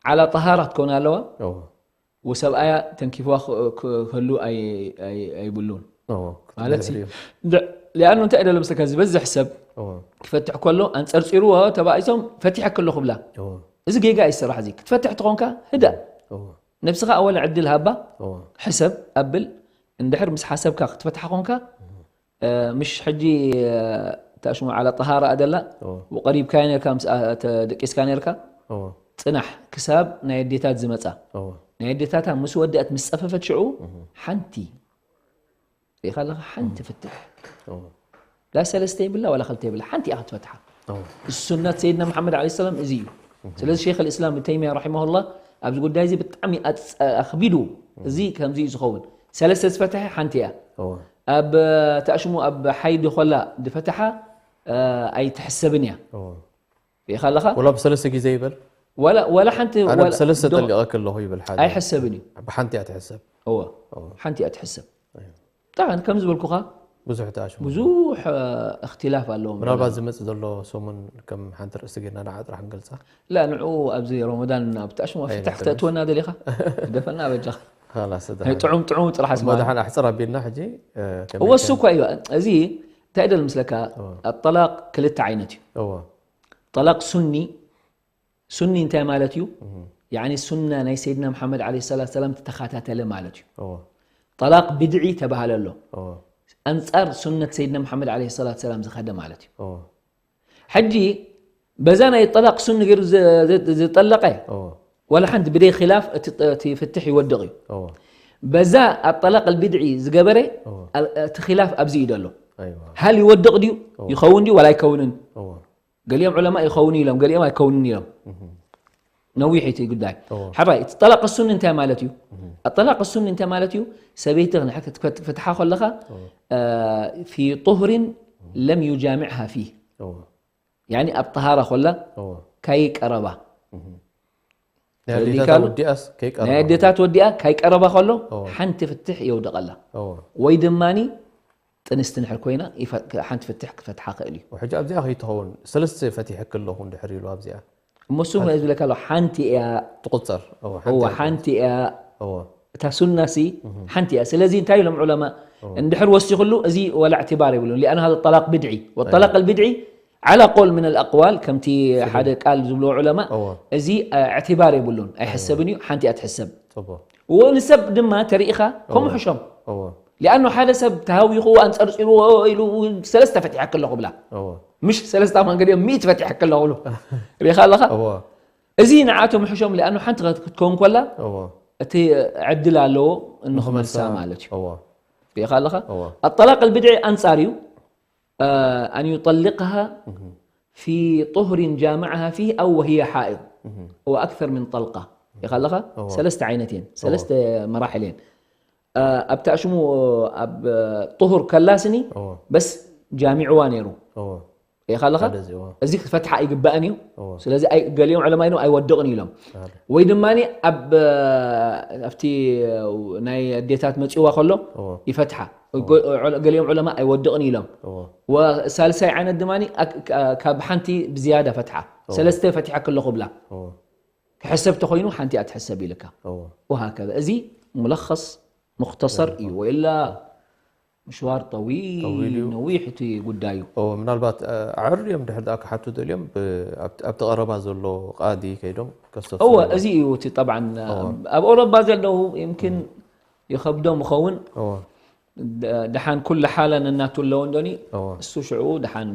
ዓላ ጠሃራ ክትከውን ኣለዋ። እዎ ወሰብኣያ ተንኪፍዋ ክ- ክ- ክህሉ ኣይ- ኣይ- ኣይብሉን እዎ ማለት ሲ ክትብልሕ እዩ። ሊኣኑ እንታይ ደሎ ምስለካ ዝበዝሕ ሰብ እዎ ክፈትሕ ከሎ ኣንፀርፂርዎ ተባኢሶም ፈቲሐ ከሎ ክብላ እዎ እዚ ጌጋ እዩ ስራሕ እዚ ክትፈትሕ ትኾንካ ህዳ እዎ ነብስኻ ኣወል ዕድል ሃባ እዎ ሕሰብ ኣብል እንድሕር ምስ ሓሰብካ ክትፈትሓ ኮንካ ምሽ ሕጂ ታሽሙ ዓላ ጠሃራ ኣደላ እዎ ወቀሪብካዮ ነርካ ምስ ደቂስካ ነርካ እዎ ፅናሕ ክሳብ ናይ ኣዴታት ዝመፃ እዎ ናይ ኣዴታታ ምስ ወደአት ምስ ፀፈፈት ሽዑ ሓንቲ ሪኢኻ ኣለኻ ሓንቲ ፍትሕ እዎ ላ ሰለስተ ይብላ ዋላ ክልተ ይብላ ሓንቲ እያ ክትፈትሓ እዎ ሱነት ሰይድና መሓመድ ዓለ ሰላም እዚ እዩ ስለዚ ሸይኽ ልእስላም ብን ተይሚያ ረሒመሁላ ኣብዚ ጉዳይ እዚ ብጣዕሚ ኣፅ- ኣኽቢዱ እዚ ከምዚ እዩ ዝኸውን ሰለስተ ዝፈትሐ ሓንቲ እያ እዎ ኣብ ታሽሙ ኣብ ሓይዲ ኮላ ዝፈትሓ ኣይትሕሰብን እያ እዎ ሪኢኻ ኣለኻ ወላ ብሰለስተ ግዜ ይበል ዋላ ዋላ ሓንቲ ኣነ ዋላ- ብሰለስተ ዶ- ጠሊቐ ከለኹ ይበል ሓደ ኣይሕሰብን እዩ ብሓንቲ እያ ትሕሰብ እዎ እዎ ሓንቲ እያ ትሕሰብ ጠብዓን ከምዚ ዝበልኩኻ ብዙሕ ተኣሽሙ ብዙሕ እኽትላፍ ኣለዎም ምናልባት ዝመፅእ ዘሎ ሰሙን ከም ሓንቲ ርእሲ ጌርና ንዓ ጥራሕ ንገልፃ ላ ንዑ ኣብዚ ረመዳን ኣብ ተኣሽሙ ኣብ ፍትሕ ክተእትወና ደሊኻ ደፈና በጃኻ ላስ ናይ ጥዑም ጥዑም ጥራሕ እሞ ስማ ደሓን ኣሕፅር ኣቢልና ሕጂ እወ እሱ እኳ እዩ እዚ እንታይ ደል ምስለካ ኣጠላቅ ክልተ ዓይነት እዩ እዎ ጠላቅ ሱኒ ሱኒ እንታይ ማለት እዩ ያኒ ሱና ናይ ሰይድና መሓመድ ዓለይሂ ሰላቱ ሰላም ተተኻታተለ ማለት እዩ። እዎ። ጠላቅ ብድዒ ተባሃለ ኣሎ። እዎ። ኣንጻር ሱነት ሰይድና መሓመድ ዓለይሂ ሰላቱ ሰላም ዝኸደ ማለት እዩ። እዎ። ሕጂ በዛ ናይ ጠላቅ ሱን ገይሩ ዘ-፣ ዘ-፣ ዝጠለቀ እዎ። ዋላ ሓንቲ ብደይ ኺላፍ እቲ፣ እቲ ፍትሕ ይወድቕ እዩ። እዎ። በዛ ኣብ ጠላቅ ብድዒ ዝገበረ እዎ። ኣ-፣ እቲ ኺላፍ ኣብዚ እዩ ዘሎ። ኣይዋ። ሃል ይወድቕ ድዩ? እዎ። ይኸውን ድዩ ዋላ ኣይከውንን? እዎ። ገሊኦም ዑለማ ይኸውን ኢሎም፣ ገሊኦም ኣይከውንን ኢሎም። እህ። ነዊሕ እቲ ጉዳይ። እዎ። ሓባይ፣ እቲ ጠላቅ ሱኒ እንታይ ማለት እዩ? እህ። ጠላቅ ሱኒ እንታይ ማለት እዩ? ሰበይቲ ንሕክት-፣ ክፈት-፣ ፍትሓ ከለኻ፣ እዎ። እ፣ ፊ ጡህሪን ለም ዩጃሚዕሃ ፊህ። እዎ። ያኒ ኣብ ጠሃራ ከላ እዎ። ከይቀረባ። እህ። ናይ ስለዚ ኣዴታት ካሉ ወዲኣስ ከይቀረባ ናይ ኣዴታት ከሎ። ወዲኣ ከይቀረባ ከሎ እዎ። ሓንቲ ፍትሕ የውደቐላ። እዎ። ወይ ድማኒ ጥንስቲ ንሕር ኮይና ይፈ-፣ ሓንቲ ፍትሕ ክፈትሓ ክእል እዩ። ሕጂ ኣብዚኣ ከይትኸውን ሰለስተ ፈቲሐኪ ኣለኹ እንድሕር ኢሉ ኣብዚኣ። እሞ እሱ ኣብ ዝብለካ ኣሎ ሓንቲ እያ። ትቑጸር። እዎ፣ እዋ ሓንቲ እያ። ሓንቲ እያ። እዎ። እታ ሱና ሲ እህ። ሓንቲ እያ። ስለዚ እንታይ ኢሎም ዑለማ? እዎ። እንድሕር ወሲኹሉ እዚ ወላ እዕትባር የብሉን። ሊኣን ሃذا ጠላቅ ብድዒ። ወጠላቅ ኣይዋ። ኣልብድዒ ዓላ ቆል ምን ኣልኣቅዋል፣ ከምቲ ስለ ሓደ ቃል ዝብልዎ ዑለማ፣ እዎ። እዚ፣ እ፣ እዕትባር የብሉን። ኣይሕሰብን እዩ። ሓንቲ እያ ትሕሰብ። ጽቡቕ። እዎ፣ ንሰብ ድማ ተሪኢኻ ከምኡ እዎ። ሕሾም። እዎ። ሊኣኑ ሓደ ሰብ ተሃዊኹ ኣንጸርጺርዎ ኢሉ ሰለስተ ፈቲሐኪ ኣለኹ ብላ። እዎ። ምሽ ሰለስተ ማን ገዲኦም ሚእቲ ፈቲሐኪ ኣለኹ ብሉ። ሪኢኻ ኣለኻ? እዎ። እዚ ንዓቶም ሕሾም ሊኣኑ ሓንቲ ከት-፣ ክትከውን ከላ እዎ። እቲ ዕድል ኣለዎ እንክመልሳ ንኽመልሳ። ማለት እዩ። እዎ። ሪኢኻ ኣለኻ? እዎ። ኣጠላቅ ኣልብድዒ ኣንጻር እዩ። እ፣ ኣን ዩጠልቅሃ እህ። ፊ ጡህሪን ጃመዐሃ ፊህ ኣው ወህየ ሓኢድ። እህ። እወ ኣክተር ምን ጠልቃ። ሪኢኻ ኣለኻ? እዎ። ሰለስተ ዓይነት እየን። እዎ። ሰለስተ መራሕል እየን። እ፣ ኣብታ ሽሙ ኣብ ጡሁር ከላስኒ እዎ። በስ ጃሚዕዋ ነይሩ። እዎ። ሪኢኻ ኣለኻ? ሓደ እዚ፣ እዎ። እዚ ክፈትሓ ኣይግባእን እዩ። እዎ። ስለዚ ኣይ-፣ ገሊኦም ዕለማ ኢሎም ኣይወድቕን ኢሎም። ኣለ። ወይ ድማ ኣብ፣ ኣብቲ ናይ ኣዴታት መፂዋ ከሎ እዎ። ይፈትሓ። እዎ። ጎ-፣ ዑለ-፣ ገሊኦም ዑለማ ኣይወድቕን ኢሎም። እዎ። ወሳልሳይ ዓይነት ድማ ካብ ሓንቲ ብዝያዳ ፈትሓ። እዎ። ሰለስተ ፈቲሓ ከለኹ ብላ። እዎ። ክሕሰብ ተኾይኑ ሓንቲ እያ ትሕሰብ ኢልካ። እዎ። ወሃከዛ። እዚ ሙለኸስ ሙኽተሰር እዩ። ወኢላ ምሽዋር ጠዊል፣ ጠዊል እዩ። ነዊሕ እቲ ጉዳይ እዩ። እዎ፣ ምናልባት፣ እ፣ ኣዕርዮም ድሕር ደኣ ክሓቱ ደልዮም ብ-፣ ኣብቲ፣ ኣብቲ ቀረባ ዘሎ ቃዲ ከይዶም ከስተፍስሩ እወ፣ ይኽእሉ። እዚ እዩ እቲ ጠብዓን፣ እዎ። ኣብ ኣውሮፓ ዘለዉ ይምክን እዎ። ይኸብዶም ይኸውን። እዎ። ደ-፣ ደሓን ኩሉ ሓላ ነናቱ ኣለዎ እንዶኒ፣ እዎ። እሱ ሽዑ ደሓን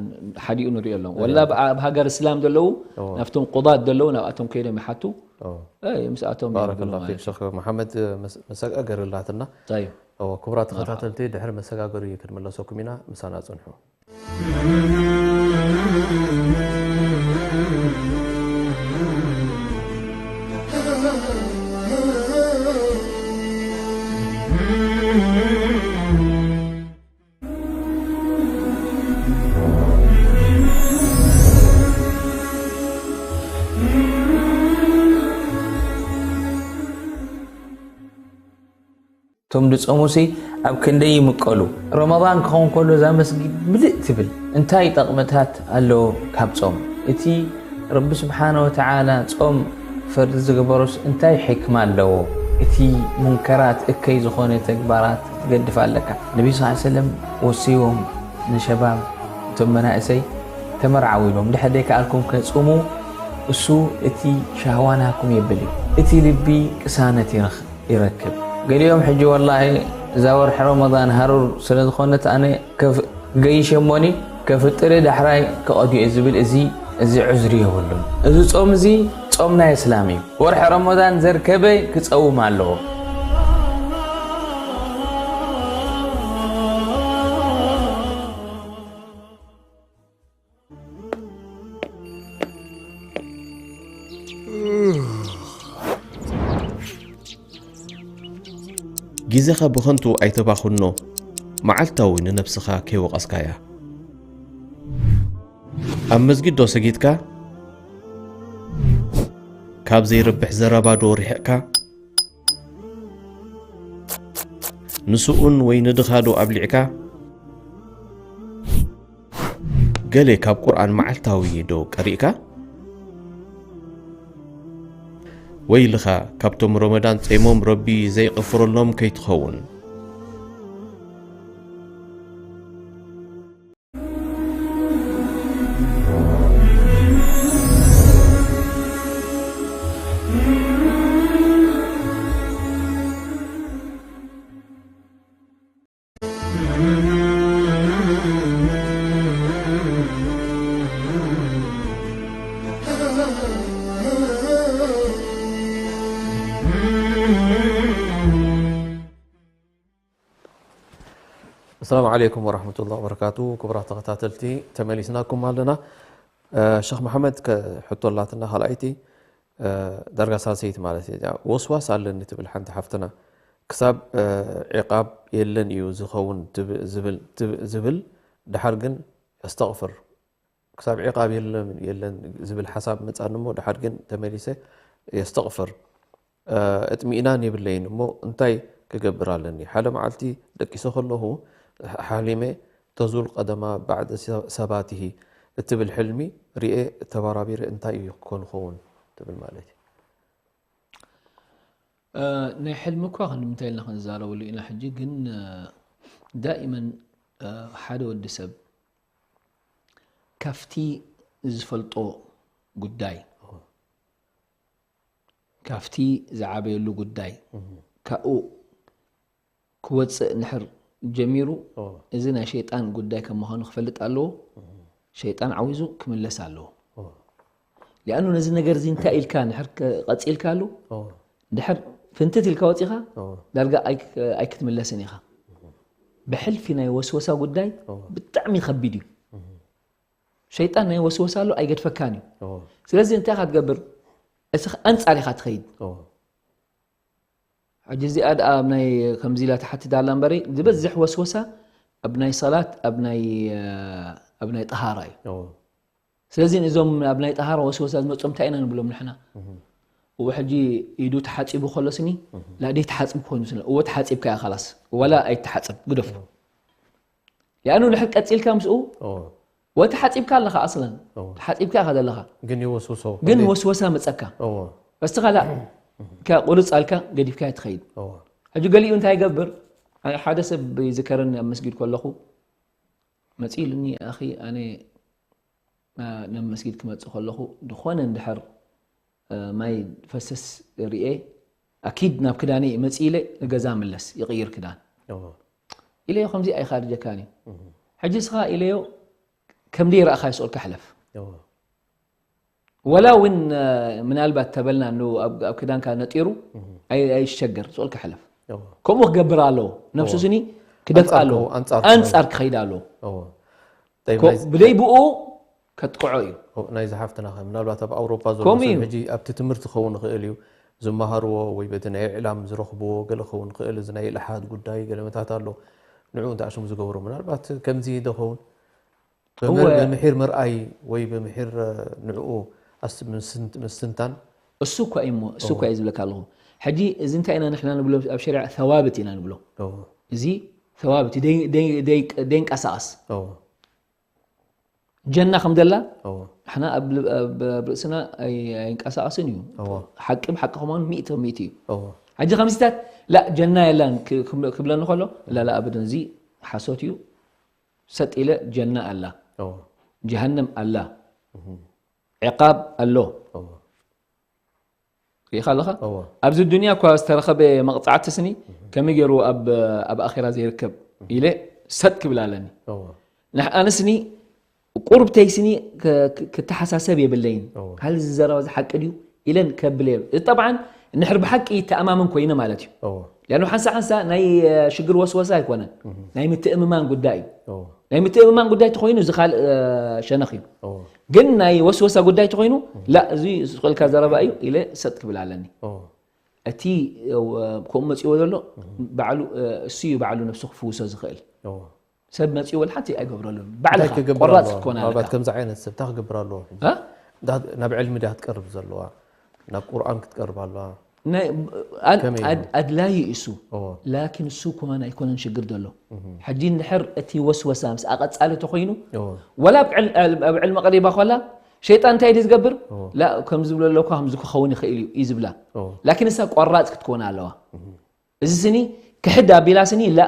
ሓዲኡ ንሪኦ ኣለዎ። እዎ። ወላ ኣብ፣ ኣብ ሃገር እስላም ዘለዉ፣ እዎ። ናብቶም ቁዳት ዘለዉ፣ ናብኣቶም ከይዶም ይሓቱ። እዎ። እ፣ ምስኣቶም ባረከላሁ ይብሉ ፊክ ማለት ሸኽ መሓመድ፣ መስ-፣ መሰጋገሪ ኣላትና። ጠይብ። እዎ፣ ክቡራት መርሓባ። ተኸታተልቲ፣ ድሕሪ መሰጋገሪ ክንምለሰኩም ኢና፣ ምሳና ጽንሑ። እቶም ድጾሙሲ ኣብ ክንደይ ይምቀሉ። ረመዳን ክኸውን ከሎ እዛ መስጊድ ምልእ ትብል። እንታይ ጠቕምታት ኣለዎ ካብ ጾም? እቲ ረቢ ስብሓነ ወተዓላ ጾም ፈርዲ ዝገበሮስ እንታይ ሕክማ ኣለዎ? እቲ ሙንከራት እከይ ዝኾነ ተግባራት ክትገድፍ ኣለካ። ነቢ ስ ሰለም ወሲዎም ንሸባብ፣ እቶም መናእሰይ ተመርዓው ኢሎም፣ ድሕር ደይከኣልኩም ከጽሙ፣ እሱ እቲ ሻህዋ ናኩም የብል እዩ። እቲ ልቢ ቅሳነት ይረኽብ። ይረክብ። ገሊኦም ሕጂ ወላሂ እዛ ወርሒ ረመዳን ሃሩር ስለ ዝኾነት ኣነ ከፍ-፣ ገይሸ እሞኒ ከፍጥር ዳሕራይ ክቐድዮ ዝብል እዚ፣ እዚ ዕዝሪ የብሉን። እዚ ጾም እዚ ጾም ናይ እስላም እዩ። ወርሒ ረመዳን ዘርከበ ክጸውም ኣለዎ። ግዜኻ ብኸንቱ ኣይተባኽኖ፣ መዓልታዊ ንነብስኻ ከይወቐስካያ። ኣብ መስጊድ ዶ ሰጊድካ? ካብ ዘይረብሕ ዘረባ ዶ ርሒቕካ? ንስኡን ወይ ንድኻ ዶ ኣብሊዕካ? ገሌ ካብ ቁርኣን መዓልታዊ ዶ ቀሪእካ? ወይልኻ፣ ካብቶም ረመዳን ጸይሞም ረቢ ዘይቕፍረሎም ከይትኸውን። ሰላም ዓለይኩም ወራህመቱላሂ ወበረካቱ። ክቡራት ተኸታተልቲ፣ ተመሊስናኩም ኣለና። እ፣ ሸኽ መሓመድ ከ-፣ ሕቶ ኣላትና፣ ካልኣይቲ፣ እ፣ ዳርጋ ሳልሰይቲ ማለት እያ። ወስዋስ ኣለኒ ትብል ሓንቲ ሓፍትና። ክሳብ፣ እ፣ ዒቓብ የለን እዩ ዝኸውን ትብ-፣ ዝብል፣ ትብ-፣ ዝብል፣ ደሓር ግን የስተቕፍር። ክሳብ ዒቓብ የለን፣ የለን ዝብል ሓሳብ መጻኒ እሞ፣ ደሓር ግን ተመሊሰ የስተቕፍር። እ፣ እጥሚእናን የብለይን እሞ እንታይ ክገብር ኣለኒ? ሓደ መዓልቲ ደቂሰ ከለኹ ሓሊመ ተዙል ቀደማ ባዕደ ሰ-፣ ሰባቲሂ እትብል ሕልሚ ርኤ ተበራቢረ እንታይ እዩ ክኾን ኸውን ትብል ማለት እዩ። እ፣ ናይ ሕልሚ እኳ ክንምንታይ ኢልና ክንዛረበሉ ኢና። ሕጂ ግን፣ እ፣ ዳኢመን፣ እ፣ ሓደ ወዲ ሰብ ካብቲ ዝፈልጦ ጉዳይ፣ ካብቲ ዝዓበየሉ ጉዳይ፣ ካብኡ ክወፅእ እንድሕር ጀሚሩ፣ እዚ ናይ ሸይጣን ጉዳይ ከም ምዃኑ ክፈልጥ ኣለዎ። ሸይጣን ዓዊዙ ክምለስ ኣለዎ። ሊኣኑ ነዚ ነገር እዚ እንታይ ኢልካ እንድሕር ቀፂልካሉ፣ እንድሕር ፍንትት ኢልካ ወፂኻ፣ ዳርጋ ኣይክ-፣ ኣይክትምለስን ኢኻ። ብሕልፊ ናይ ወስወሳ ጉዳይ ብጣዕሚ ከቢድ እዩ። ሸይጣን ናይ ወስወሳ ኣሎ፣ ኣይገድፈካን እዩ። ስለዚ እንታይ ኢኻ ትገብር? እስኻ ኣንጻር ኢኻ ትኸይድ። ሕጂ እዚኣ ደኣ ኣብ ናይ ከምዚ ኢላ ትሓትት ኣላ እምበሪ፣ ዝበዝሕ ወስወሳ ኣብ ናይ ሰላት፣ ኣብ ናይ፣ ኣብ ናይ ጠሃራ እዩ። ስለዚ እዞም ኣብ ናይ ጠሃራ ወስወሳ ዝመጾም እንታይ ኢና ንብሎም ንሕና? እዎ፣ ሕጂ ኢዱ ተሓጺቡ ከሎ ስኒ፣ ላ ደይ ተሓጽብ ኮይኑ ስለ፣ እዎ ተሓጺብካ እያ፣ ኻላስ። ወላ ኣይተሓጽብ፣ ግደፎ። ያኑ ንድሕር ቀጺልካ ምስኡ፣ እዎ። ወ ተሓጺብካ ኣለኻ ኣስለን። እዎ። ተሓጺብካ ኢኻ ዘለኻ። ግን ይወስውሶ። ግን እንዴ? ወስወሳ መጸካ። እዎ። እስኻ ላ፣ ከ-፣ ቁርጽ ኣልካ ገዲፍካ ትኸይድ። እዎ። ሕጂ ገሊኡ እንታይ ይገብር? ኣነ ሓደ ሰብ ይዝከረኒ ኣብ መስጊድ ከለኹ፣ መጺኡ ኢሉኒ፣ "ኣኺ፣ ኣነ፣ እ፣ ናብ መስጊድ ክመጽእ ከለኹ፣ ዝኾነ እንድሕር፣ እ፣ ማይ ፈሰስ ርኤ፣ ኣኪድ ናብ ክዳነይ መጺእ ኢለ ንገዛ ምለስ፣ ይቕይር ክዳን." እዎ። ኢለዮ፣ "ከምዚ ኣይኻርጀካን እዩ። እህ። ሕጂ እስኻ" ኢለዮ፣ "ከም ደይረኣኻ ይስኦልካ ሕለፍ። እዎ። ወላ እውን፣ እ፣ ምናልባት ተበልና፣ ን-፣ ኣብ፣ ኣብ ክዳንካ ነጢሩ፣ እህ። ኣይ-፣ ኣይሸገር፣ ስኦልካ ሕለፍ." እዎ። ከምኡ ክገብር ኣለዎ። ነፍሱ እዎ። ስኒ ክደፍኣ ኣንጻር ኣለዎ። ክኸ-፣ ኣንጻር ክኸይድ። ኣንጻር ክኸይድ ኣለዎ። እዎ። ጠይብ፣ ኮ-፣ ናይዚ ብደይ ብኡ ከጥቅዖ እዩ። ኦ፣ ናይዚ ሓፍትና ኸ፣ ምናልባት ኣብ ኣውሮፓ ዘሎ ከምኡ ሰብ እዩ። ሕጂ ኣብቲ ትምህርቲ ክኸውን ይኽእል እዩ፣ ዝመሃርዎ ወይ በቲ ናይ ኢዕላም ዝረኽብዎ ገለ ክኸውን ይኽእል፣ እዚ ናይ ኢልሓድ ጉዳይ ገለ መታት ኣሎ። ንዕኡ እንታይ ኣሽሙ ዝገብሮ፣ ምናልባት ከምዚ ዶ ኸውን? ብምር-፣ እወ። ብምሒር ምርኣይ ወይ ብምሒር፣ እ፣ ንዕኡ ኣስ-፣ ምስን-፣ ምስትንታን? እሱ እኳ እዩ እሞ፣ እሱ እዎ። እኳ እዩ ዝብለካ ኣለኹ። ሕጂ እዚ እንታይ ኢና ንሕና ንብሎ ኣብ ሸሪዓ? ሰዋብት ኢና ንብሎ። እዎ። እዚ ሰዋብት ደይ-፣ ደይ-፣ ደይ-፣ ደይንቀሳቐስ። እዎ። ጀና ከም ዘላ እዎ። ንሕና ኣብ ል-፣ ኣብ፣ ኣብ ርእስና ኣይ-፣ ኣይንቀሳቐስን እዩ። እዎ። ሓቂ ብሓቂ ከማኑ ሚእቲ ሚእቲ እዩ። እዎ። ሕጂ ከምዚታት ላ ጀና የላን ክ-፣ ክብ-፣ ክብለኒ ከሎ፣ ላላ ኣበደን፣ እዚ ሓሶት እዩ። ሰጥ ኢለ ጀና ኣላ። እዎ። ጀሃነም ኣላ። እህ። ዕቃብ ኣሎ። እዎ። ርኢኻ ኣለኻ? እዎ። ኣብዚ ዱንያ እኳ ዝተረኸበ መቕጻዕቲ ስኒ እህ። ከመይ ገይሩ ኣብ፣ ኣብ ኣኼራ ዘይርከብ እህ። ኢለ ሰጥ ክብል ኣለኒ። እዎ። ንሕ-፣ ኣነ ስኒ ቁርብተይ ስኒ ክ-፣ ክ-፣ ክተሓሳሰብ የብለይን። እዎ። ሃል እዚ ዘረባ እዚ ሓቂ ድዩ ኢለን ከብል እየ። እዚ ጠብዓን እንድሕር ብሓቂ ይተኣማመን ኮይነ ማለት እዩ። እዎ። ሊኣኑ ሓንሳ ሓንሳ ናይ፣ እ፣ ሽግር ወስወሳ ኣይኮነን። እህ። ናይ ምትእምማን ጉዳይ እዩ። እዎ። ናይ ምትእምማን ጉዳይ ተኾይኑ እዚ ካልእ፣ እ፣ ሸነኽ እዩ። እዎ። ግን ናይ ወስወሳ ጉዳይ ተኾይኑ፣ እህ። ላ፣ እዚ ዝኽእልካ ዘረባ እዩ ኢለ ሰጥ ክብል ኣለኒ። እዎ። እቲ፣ እ፣ ከምኡ መጺዎ ዘሎ፣ እህ። ባዕሉ፣ እ፣ እሱ እዩ ባዕሉ ነብሱ ክፍውሶ ዝኽእል። እዎ። ሰብ መጺኡ ወላ ሓንቲ ኣይገብረሉን። እንታይ ባዕልኻ ክገብር ቆራጽ ኣለዎ? ክትኮን ምናልባት ኣለካ። ከምዚ ዓይነት ሰብ እንታይ ክገብር ኣለዎ? እ? እንዳ-፣ ናብ ዕልሚ ድያ ክትቀርብ ዘለዋ? ናብ ቁርኣን ክትቀርብ ኣለዋ? ናይ፣ ኣድ-፣ ከመይ እዩ? ኣድ-፣ ኣድላዪ እዩ እሱ። እዎ። ላኪን እሱ ከማን ኣይኮነን ሽግር ዘሎ። እህ። ሕጂ እንድሕር እቲ ወስወሳ ምስ ኣቐጻሊ ተኾይኑ፣ እዎ። ወላ ኣብ ዕል-፣ ኣብ ዕልሚ ቀሪባ ኮላ፣ ሸይጣን እንታይ ድዩ ዝገብር? እዎ። ላ፣ ከምዚ ዝብሎ ኣለኳ፣ ከምዚ ክኸውን ይኽእል እዩ፣ እዩ ዝብላ። እዎ። ላኪን እሳ ቆራጽ ክትኮን ኣለዋ። እህ። እዚ ስኒ ክሕድ ኣቢላ ስኒ፣ ላ፣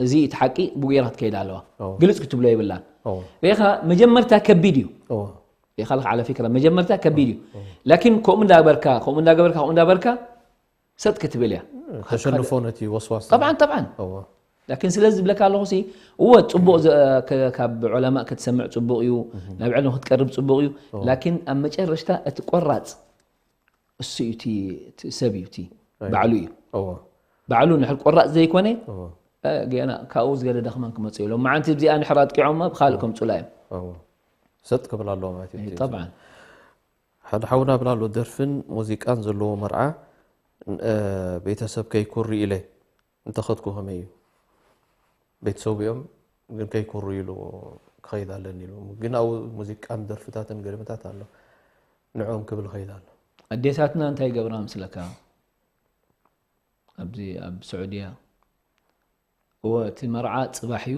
እዚ እቲ ሓቂ ብጉራ ክትከይድ ኣለዋ። እዎ። ግልጽ ክትብሎ የብላን። እዎ። ሪኢኻ፣ መጀመርታ ከቢድ እዩ። እዎ። ሪኢኻ ኣለኻ፣ ዓለ ፊክራ፣ መጀመርታ ከቢድ እዩ። እዎ። ላኪን ከምኡ እንዳበርካ፣ ከምኡ እንዳገበርካ፣ ከምኡ እንዳበርካ፣ ሰጥ ክትብል እያ። ተሸንፎ ነቲ ወስዋስ። ጠብዓን፣ ጠብዓን። እዎ። ላኪን ስለዚ ዝብለካ ኣለኹ ሲ፣ እወ፣ ጽቡቕ ዘ-፣ ከ-፣ ካብ ዑለማእ ክትሰምዕ ጽቡቕ እዩ፣ እህ። ናብ ዕልሚ ክትቀርብ ጽቡቕ እዩ። እዎ። ላኪን ኣብ መጨረሽታ እቲ ቆራጽ እሱ እዩ፣ እቲ፣ እቲ ሰብ እዩ፣ እቲ ኣይ። ባዕሉ እዩ። እዎ። ባዕሉ እንድሕር ቆራጽ ዘይኮነ፣ እዎ። እ፣ ገና ካብኡ ዝገደደ ከማን ክመጽእ እዩ። ሎም መዓንቲ እዚኣ ንሕር ኣጥቂዖማ ብኻልእ ከምጹላ እዮም። እዎ። ሰጥ ክብል ኣለዎ ማለት እዩ። ጠብዓን። ሓደ ሓውና ብላ ኣሎ፣ ደርፍን ሙዚቃን ዘለዎ መርዓ፣ እ፣ ቤተሰብ ከይኩሪ ኢለ እንተኸድኩ ከመይ እዩ? ቤተሰቡ እዮም ግን ከይኩሩ ኢሉ ክኸይድ ኣለኒ ኢሉ። ግን ኣብኡ ሙዚቃን ደርፍታትን ገለመታት ኣሎ። ንዕኦም ክብል ኸይድ ኣሎ። ኣዴታትና እንታይ ይገብራ ምስለካ? ኣብዚ ኣብ ስዑድያ፣ እወ፣ እቲ መርዓ ጽባሕ እዩ።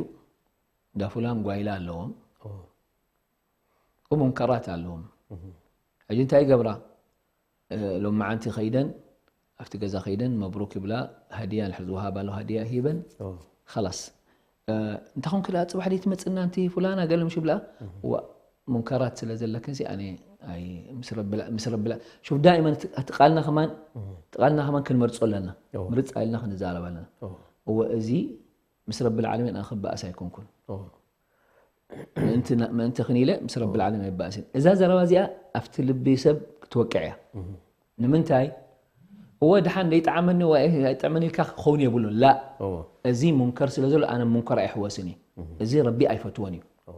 እንዳ ፉላን ጓይላ ኣለዎም። እዎ። እሙንከራት ኣለዎም። ሕጂ እንታይ ይገብራ? እ፣ ሎም መዓንቲ ኸይደን፣ ኣብቲ ገዛ ኸይደን መብሩክ ይብላ፣ ሃድያ እንድሕር ዝወሃባ ኣሎ ሃድያ ሂበን፣ እዎ። ኸላስ። እ፣ እንተ ኾንክ ደኣ ጽባሕ ደይ ትመጽእና ኣንቲ ፉላና ገለ ምሽ ይብላ፣ እዋ፣ ሙንከራት ስለ ዘለክን ሲ ኣነ ኣይ፣ ምስ ረብል፣ ምስ ረብል፣ ሹፍ ዳኢመን እቲ፣ እቲ ቃልና ከማን፣ እቲ ቃልና ከማን ክንመርጾ ኣለና። እዎ። ምርጽ ኣልና ክንዛረብ ኣለና። እዎ። እወ፣ እዚ ምስ ረብል ዓለሚን ኣነ ክበኣስ ኣይኮንኩን። እዎ። ምእንቲ ና-፣ ምእንቲ ክን ኢለ ምስ ረብል ዓለሚን ኣይበኣስን። እዛ ዘረባ እዚኣ ኣብቲ ልቢ ሰብ ክትወቅዕ እያ። ንምንታይ? እወ፣ ደሓን ደይጠዓመኒ ወይ ኣይጠዕመኒ ኢልካ ክኸውን የብሉን። ላ፣ እዎ። እዚ ሙንከር ስለ ዘሎ ኣነ ሙንከር ኣይሕወስን እዩ። እዚ ረቢ ኣይፈትዎን እዩ። እዎ።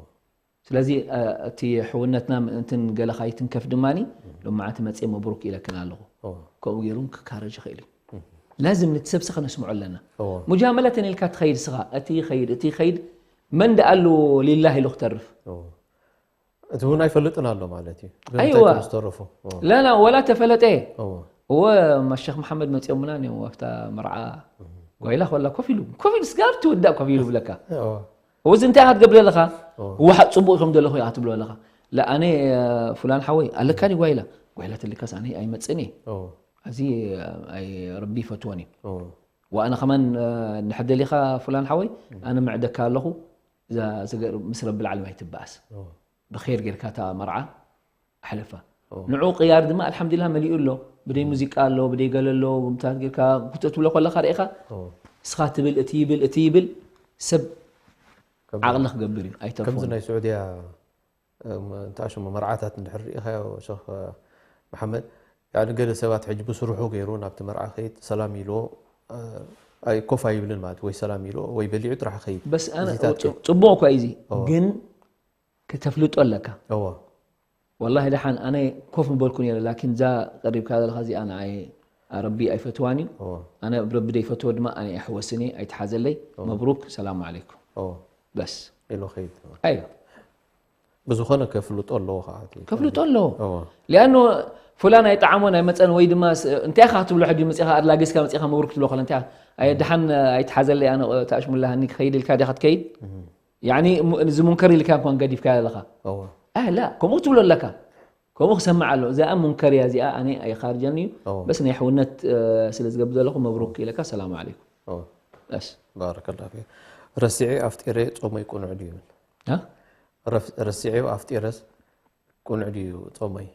ስለዚ፣ እ፣ እቲ ሕውነትና ምእንትን ገለ ካይትንከፍ ድማኒ፣ ሎማዓንቲ መጽየ መብሩክ ኢለክን ኣለኹ። እዎ። ከምኡ ገይሩ ክካረጅ ይኽእል እዩ። ላዝም ነቲ ሰብሲ ከነስምዖ ኣለና። እዎ። ሙጃመለተን ኢልካ ትኸይድ ስኻ፣ እቲ ይኸይድ፣ እቲ ይኸይድ፣ መን ደኣሉ ሊላህ ኢሉ ክተርፍ? እዎ። እቲ እውን ኣይፈልጥን ኣሎ ማለት እዩ። ግን ኣይዋ። እንታይ ከም ዝተረፉ። እዎ። ላላ፣ ወላ ተፈለጠ። እዎ። እወ፣ መሸኽ መሓመድ መጽኦምና እዮም ኣብታ መርዓ። ጓይላ ኮላ ኮፍ ኢሉ፣ ኮፍ ኢሉ፣ ስጋብ ትውዳእ ኮፍ ኢሉ ብለካ። እዎ። እወ፣ እዚ እንታይ ኢኻ ትገብር ዘለኻ? እዎ። እወ፣ ሓ-፣ ጽቡቕ ኢኹም ዘለኹ ኢኻ ትብሎ ዘለኻ። ላ፣ ኣነ፣ እ፣ ፉላን ሓወይ፣ ኣለካ ድዩ ጓይላ? ጓይላ ተልካስ ኣነ ኣይመጽእን እየ። እዎ። እዚ፣ እ፣ ኣይ፣ ረቢ ይፈትዎን እዩ። እዎ። ወኣነ ከማን፣ እ፣ እንድሕር ደሊኻ ፉላን ሓወይ፣ ኣነ ምዕደካ ኣለኹ። እዛ፣ እዚ ገር-፣ ምስ ረብል ዓለም ኣይትበኣስ። እዎ። ብኸይር ጌርካ እታ መርዓ ኣሕልፋ። እዎ። ንዑ ቅያር ድማ ኣልሓምዱሊላህ መሊኡ ኣሎ። ብደይ ሙዚቃ ኣሎ፣ ብደይ ገለ ኣሎ፣ ብምታት ጌርካ ኩተ ትብሎ ከለኻ ርኢኻ፣ እዎ። እስኻ ትብል፣ እቲ ይብል፣ እቲ ይብል፣ ሰብ ከም ዓቕሊ ክገብር እዩ፣ ኣይተርፎን። ከምዚ ናይ ስዑድያ፣ እም፣ እንታይ ሽሙ መርዓታት እንድሕር ርኢኻዮ ሸኽ መሓመድ፣ ያኒ ገለ ሰባት ሕጂ ብስርሑ ገይሩ ናብቲ መርዓ ከይድ ሰላም ኢልዎ፣ እ፣ ኣይ ኮፍ ኣይብልን ማለት ወይ ሰላም ኢልዎ ወይ በሊዑ ጥራሕ ከይድ። በስ ኣነ እዚታት ጽ-፣ ጽቡቕ እኳ እዩ እዚ፣ እዎ። ግን ከተፍልጦ ኣለካ። እዎ። ወላሂ ደሓን ኣነ ኮፍ ምበልኩ ነይረ፣ ላኪን እዛ ቀሪብካ ዘለኻ እዚኣ ንዓይ ረቢ ኣይፈትዋን እዩ። እዎ። ኣነ ኣብ ረቢ ደይፈትዎ ድማ ኣነ ኣይሕወስን እየ፣ ኣይትሓዘለይ። መብሩክ፣ ሰላም ዓለይኩም። እዎ። በስ። ኢሉ ከይድ። ኣይ ብዝኾነ ከፍልጦ ኣለዎ ከዓ እቲ ከፍልጦ ኣለዎ። እዎ። ሊኣኖ ፉላን ኣይጠዓሞን ኣይመፀን ወይ ድማ ስ-፣ እንታይ ኢኻ ክትብሎ ሕጂ መፂኻ ኣድላጊስካ መፂኻ መብሩክ ትብሎ ከለ እንታይ ኢኻ? ኣይ ደሓን ኣይትሓዘለይ ኣነ ተኣሽሙላሃኒ ክኸይድ ኢልካ ዲኻ ትከይድ? ያኒ ሙ-፣ እዚ ሙንከር ኢልካ እንኳን ገዲፍካ ዘለኻ። እዎ። ኣይ ላ፣ ከምኡ ትብሎ ኣለካ። ከምኡ ክሰምዕ ኣሎ። እዚኣ ሙንከር እያ፣ እዚኣ ኣነ ኣይኻርጀን እዩ። እዎ። በስ ናይ ሕውነት፣ እ፣ ስለ ዝገብር ዘለኹ መብሩክ ኢለካ ሰላም ዓለይኩም። እዎ። በስ። ባረከላ ፊክ። ረሲዐ ኣፍጢረ ጾመይ ቁኑዕ ድዩ ይብል? እ? ረፍ-፣ ረሲዐ ኣፍጢረስ ቁኑዕ ድዩ ጾመይ?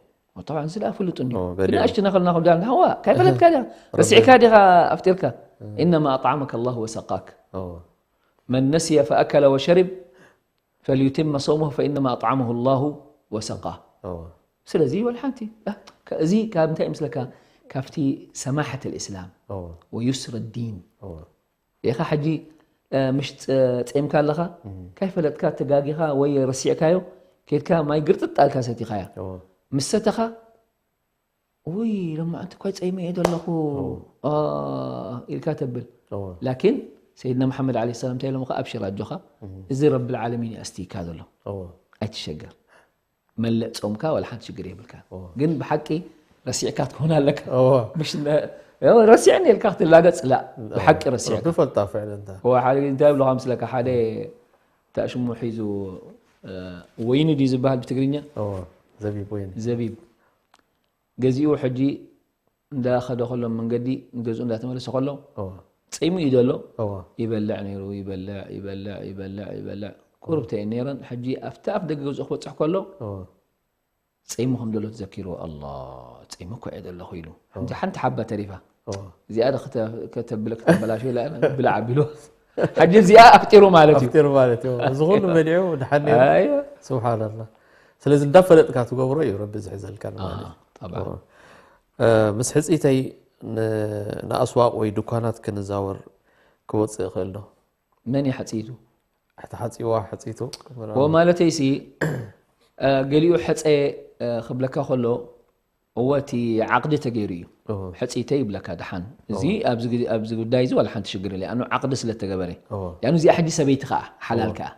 طبعا እዚ ደኣ ፍሉጥ እንድዩ። እዎ፣ ግን በሊዑ። ኣሽቲ ናኸልና ኹዳ ንሃዋ፣ ካይፈለጥካ ዲኻ? ረሲዕካ ዲኻ ኣፍጢርካ? إنما أطعمك الله وسقاك. እዎ። من نسي فأكل وشرب فليتم صومه فإنما أطعمه الله وسقاه. እዎ። ስለዚ ወላ ሓንቲ፣ እ፣ ከ-፣ እዚ ካብ እንታይ ምስለካ? ካብቲ ሰማሐት الإسلام እዎ። ويسر الدين። እዎ። ኢኻ ሕጂ፣ እ፣ ምሽ ጸ-፣ ጸምካ ኣለኻ፣ ካይፈለጥካ ተጋጊኻ ወይ ረሲዕካዮ፣ ኬድካ ማይ ግርጥጥ ኣልካ ሰቲኻያ። እዎ። ምስ ሰተኻ፣ "ውይ፣ ሎማዓንቲ እኳ ጸይመ እየ ዘለኹ፣ ኦ፣ ኢልካ ተብል። እዎ። ላኪን ሰይድና መሓመድ ዓለይሂ ሰላም እንታይ ኢሎም ከ? ኣብሽር ኣጆኻ፣ እዚ ረብል ዓለሚን እዩ ኣስትይካ ዘሎ። እዎ። ኣይትሸገር። መልእ ጾምካ ዋላ ሓንቲ ሽግር የብልካ። እዎ። ግን ብሓቂ ረሲዕካ ትኸውን ኣለካ። እዎ። ምሽ ነ-፣ ያው ረሲዕኒ ኢልካ ክትላገጽ፣ ላ፣ ብሓቂ ረሲዕካ። ትፈልጣ ፍዕል እንታ። እዎ፣ ሓደ እንታይ ይብሉኻ ምስለካ፣ ሓደ እንታይ ሽሙ ሒዙ፣ እ፣ ወይኒ ድዩ ዝበሃል ብትግርኛ? እዎ። ዘቢብ ወይኒ። ዘቢብ። ገዚኡ ሕጂ እንዳኸደ ከሎ መንገዲ ንገዝኡ እንዳተመለሰ ከሎ እዎ። ጺሙ እዩ ዘሎ። እዎ። ይበልዕ ነይሩ፣ ይበልዕ፣ ይበልዕ፣ ይበልዕ፣ ይበልዕ። ቁሩብ ተየን ነይረን። ሕጂ ኣብቲ ኣፍ ደገ ገዝኡ ክበጽሕ ከሎ እዎ። ጺሙ ከም ዘሎ ተዘኪሩ፣ "ኣላ፣ ጺሙ እኮ እየ ዘለኹ" ኢሉ። ሓንቲ፣ ሓንቲ ሓባ ተሪፋ። እዎ። እዚኣ ዶ ክተ-፣ ከተብል-፣ ከተበላሾ ኢላ ብላዕ ኣቢሉ። ሕጂ እዚኣ ኣፍጢሩ ማለት እዩ። ኣፍጢሩ ማለት እዩ። እዚ ኩሉ በሊዑ ድሓን ነይሩ። ኣየ። ስብሓንላህ። ስለዚ እንዳፈለጥካ ትገብሮ እዩ ረቢ ዝሕዘልካ ማለት እዩ። ኣዎ፣ ጠብዓ። እዎ። እ፣ ምስ ሕጽይተይ ን-፣ ንኣስዋቕ ወይ ድኳናት ክንዛወር ክወጽእ እኽእል ዶ? መን እዩ ሓጺቱ? ሕቲ ሓጺዋ ሓጺቱ። ዎ ማለተይ ሲ እ፣ ገሊኡ ሕጸ እ፣ ክብለካ ከሎ እወ እቲ ዓቕዲ ተገይሩ እዩ። እዎ። ሕጺተ ይብለካ ደሓን። እዚ ኣብዚ ግዜ- ኣብዚ ጉዳይ እዚ ዋላ ሓንቲ ሽግር የለ ኣኑ ዓቕዲ ስለ ተገበረ። እዎ። ያኑ እዚኣ ሕጂ ሰበይቲ ከዓ ሓላል ከዓ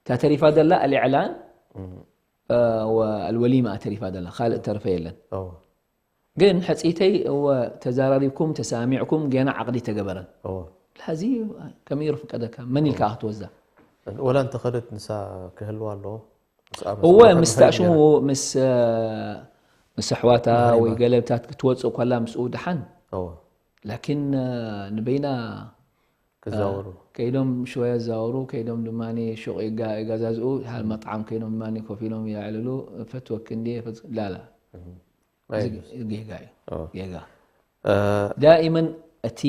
እታ ተሪፋ ዘላ ኣልዕላን እ፣ ወ- ኣልወሊማ ተሪፋ ዘላ ካልእ ተርፈ የለን። እዎ። ግን ሕጺተይ እወ ተዛራሪብኩም ተሳሚዕኩም ገና ዓቕዲ ተገበረን። እዎ። ላዚ ከመይ ይሩ ፍቀደካ መን ኢልካ ክትወዛ? ወላ እንተኸደት ንሳ ክህልዋ ኣለዎ። ምስኣ እወ መስዋዕት ምስ ምኽንያት ታሽሙ ገይራ። ምስ ምስ ኣሕዋታ ማህሪማ። ወይ ገለብታት ክትወፅእ ከላ ምስኡ ደሓን እዎ። ላኪን ንበይና ክዛወሩ። ከይዶም ሽወ ያዛወሩ ከይዶም ድማ ሹቕ ይጋ- ይገዛዝኡ ሃል መጥዓም ከይዶም ድማ ኮፍ ኢሎም የዕልሉ ፈትወክ እንዲ ላላ ኣይ፣ ጌጋ እዩ እዎ። ጌጋ እ፣ ዳኢመን እቲ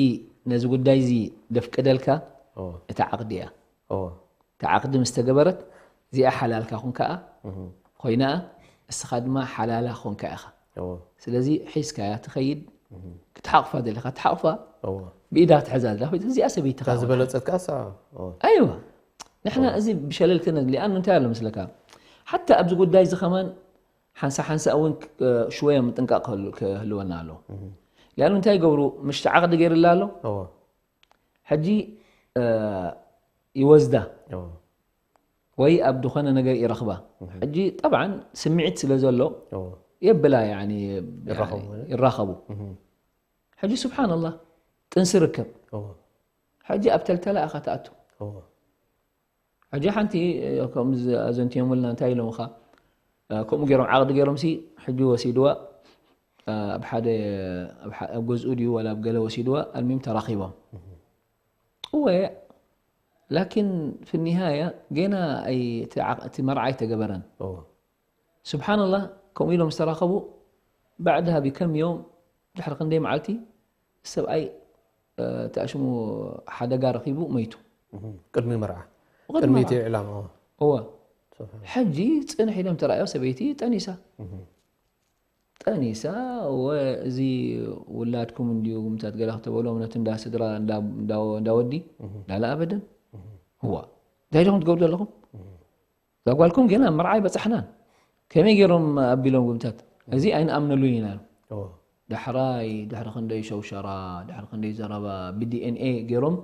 ነዚ ጉዳይ እዚ ደፍቅደልካ እዎ። እታ ዓቕዲ እያ እዎ። እታ ዓቕዲ ምስ ተገበረት እዚኣ ሓላልካ ኹን ከዓ ኮይና እስኻ ድማ ሓላላ ኾንካ ኢኻ እዎ። ስለዚ ሒዝካያ ትኸይድ ክትሓቕፋ ደለኻ ትሓቕፋ እዎ። ብኢዳ ትሕዛ ደላ ኮይና እዚኣ ሰበይትኻ እታ ዝበለጸት ከዓ እሳ እዎ። ኣይዋ ንሕና እዚ ብሸለልትነት ሊኣኑ እንታይ ኣሎ ምስለካ ሓታ ኣብዚ ጉዳይ እዚ ከማን ሓንሳ ሓንሳ እውን ክ- ሽወያ ምጥንቃቕ ክህሉ- ክህልወና ኣሎ ሊኣኑ እንታይ ይገብሩ ምሽቲ ዓቕዲ ገይርላ ኣሎ እዎ። ሕጂ እ፣ ይወስዳ እዎ። ወይ ኣብ ዝኾነ ነገር ይረኽባ ሕጂ ጠብዓን ስምዒት ስለ ዘሎ እዎ። የብላ ያኒ ይራኸቡ። ይራኸቡ ሕጂ ስብሓንላህ ጥንሲ ርከብ እዎ። ሕጂ ኣብ ተልተላ ኢኻ ትኣቱ እዎ። ሕጂ ሓንቲ ከምዚ ኣዘንትዮምልና እንታይ ኢሎምኻ ከምኡ ገይሮም ዓቕዲ ገይሮም ሲ ሕጂ ወሲድዋ ኣብ ሓደ ኣብ ገዝኡ ድዩ ወላ ኣብ ገለ ወሲድዋ ኣልሚም ተራኺቦም እወ ላኪን ፍኒሃያ ገና እቲ መርዓ ኣይተገበረን እዎ። ስብሓንላህ ከምኡ ኢሎም ዝተራኸቡ ባዕድሃ ቢከም ዮም ድሕሪ ክንደይ መዓልቲ ሰብኣይ ተኣሽሙ ሓደጋ ረኺቡ መይቱ ቅድሚ መርዓ ቅድሚ ቅድሚ መርዓ። እቲ ዕላማ እወ ሕጂ ፅንሕ ኢሎም ተራእዮ ሰበይቲ ጠኒሳ ጠኒሳ እወ እዚ ውላድኩም እንድዩ ጉምታት ገለ ክተበሎም ነቲ እንዳ ስድራ እንዳ- እንዳ- እንዳ ወዲ ላለ ኣበደን እዋ እንታይ ዲኹም ትገብሩ ዘለኹም እዛ ጓልኩም ገና መርዓ ኣይበፃሕናን ከመይ ገይሮም ኣቢሎም ጉምታት እዚ ኣይንኣምነሉን ኢና ኢሎም። ዳሕራይ ድሕሪ ክንደይ ሸውሸራ ድሕሪ ክንደይ ዘረባ ብዲኤንኤ ገይሮም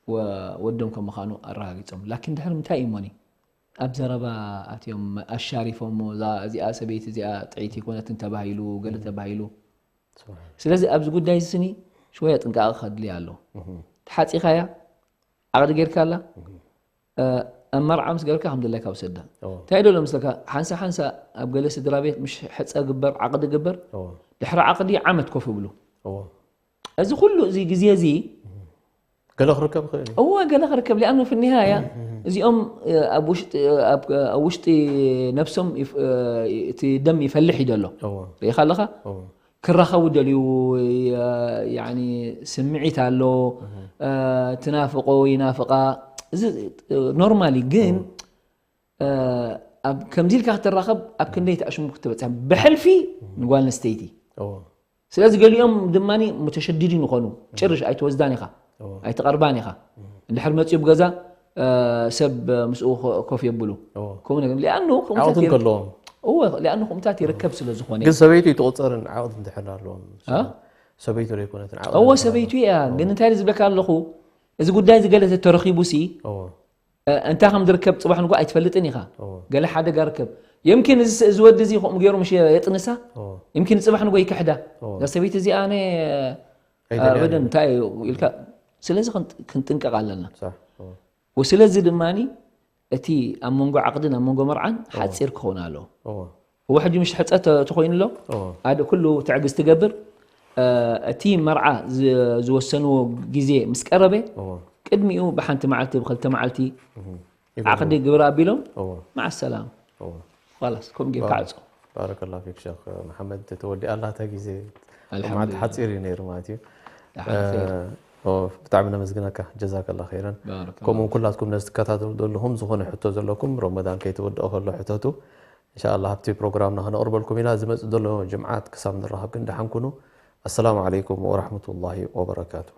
ወ- ወዶም ከም ምዃኑ ኣረጋጊፆም ላኪን ድሕሪ ምንታይ እዩ ሞኒ ኣብ ዘረባ ኣትዮም ኣሻሪፎሞ እዛ- እዚኣ ሰበይቲ እዚኣ ጥዒቲ ኣይኮነትን ተባሂሉ ገለ ተባሂሉ ስለዚ ኣብዚ ጉዳይ እዚ ስኒ ሽወያ ጥንቃቐ ከድልያ ኣሎ ተሓፂኻያ ዓቕዲ ጌርካ ኣላ ኣብ መርዓ ምስ ገበርካ ከም ድላይካ ውሰዳ እንታይ ደሎ ምስለካ ሓንሳ ሓንሳ ኣብ ገለ ስድራ ቤት ምሽ ሕፀ ግበር ዓቕዲ ግበር ድሕሪ ዓቕዲ ዓመት ኮፍ ይብሉ እዚ ኩሉ እዚ ግዜ እዚ ገለ ክርከብ ይኽእል እዩ እወ ገለ ክርከብ ሊኣኑ ፍኒሃያ እዚኦም ኣብ ውሽጢ ኣብ ውሽጢ ነብሶም ይፍ- እቲ ደም ይፈልሕ እዩ ዘሎ እዎ ርኢኻ ኣለኻ እዎ ክራኸቡ ደልዩ ያኒ ስምዒት ኣሎ ትናፍቆ ይናፍቃ እዚ ኖርማሊ ግን ኣብ ከምዚ ኢልካ ክትራኸብ ኣብ ክንደይ ተኣሽሙ ክትበፅሕ ብሕልፊ ንጓል ኣንስተይቲ እዎ ስለዚ ገሊኦም ድማ ሙተሸድዲን ይኾኑ ጭርሽ ኣይትወስዳን ኢኻ እዎ ኣይትቐርባን ኢኻ እንድሕር መፅኡ ብገዛ ሰብ ምስኡ ኮፍ የብሉ እዎ ከምኡ ነገር ሊኣኑ ዓቕቱ እንከለዎም እዎ ሊኣኑ ከምታት ይርከብ ስለ ዝኾነ ግን ሰበይቱ ይትቆፀርን ዓቕት እንድሕር ኣለዎም እ? ሰበይቱ ዘይኮነትን ዓቕት እዎ እንድሕር ሰበይቱ እያ ግን እንታይ ዝብለካ ኣለኹ እዚ ጉዳይ እዚ ገለ ተተረኺቡ ሲ እዎ እንታይ ከም ዝርከብ ፅባሕ ንጎ ኣይትፈልጥን ኢኻ እዎ ገለ ሓደጋ ርከብ የምኪን እዚ እዚ ወዲ እዚ ከምኡ ገይሩ ምሽ የጥንሳ እዎ የምኪን ፅባሕ ንጎ ይክሕዳ እዎ እዛ ሰበይቲ እዚኣ ኣነ ኣይደልያን ኣበደን እንታይ እዩ ኢልካ ስለዚ ክንጥ- ክንጥንቀቕ ኣለና صح እዎ ወስለዚ ድማ እቲ ኣብ መንጎ ዓቕድን ኣብ መንጎ መርዓን ሓፂር ክኸውን ኣለዎ እዎ እዎ ሕጂ ምሽ ሕፀ ተ- ተኾይኑ ኣሎ እዎ ኣደ ኩሉ ትዕግስቲ ገብር እቲ መርዓ ዝ- ዝወሰንዎ ግዜ ምስ ቀረበ እዎ ቅድሚኡ ብሓንቲ መዓልቲ ብክልተ መዓልቲ ዓቕዲ ግብር ኣቢሎም እዎ ማዓ ሰላም እዎ ላስ ከም ጌርካ ዓፆ ባረከላ ፊክ ሸክ መሓመድ ተወዲኣ ኣላ እታ ግዜ ኣልሓምዱሊላህ። ማዕት ሓፂር እዩ ነይሩ ማለት እዩ ደሓን ኸይር። ኦ፣ ብጣዕሚ ነመስግነካ ጀዛከላ ኸይረን ባረከላ። ከምኡውን ኩላትኩም ነዚ ትከታተሉ ዘለኹም ዝኾነ ሕቶ ዘለኩም ሮመዳን ከይትወድኦ ከሎ ሕተቱ እንሻላ ኣብቲ ፕሮግራምና ከነቕርበልኩም ኢና ዝመፅእ ዘሎ ጅምዓት ክሳብ ንራኸብ ግን ደሓን ኩኑ السلام عليكم ورحمة الله وبركاته.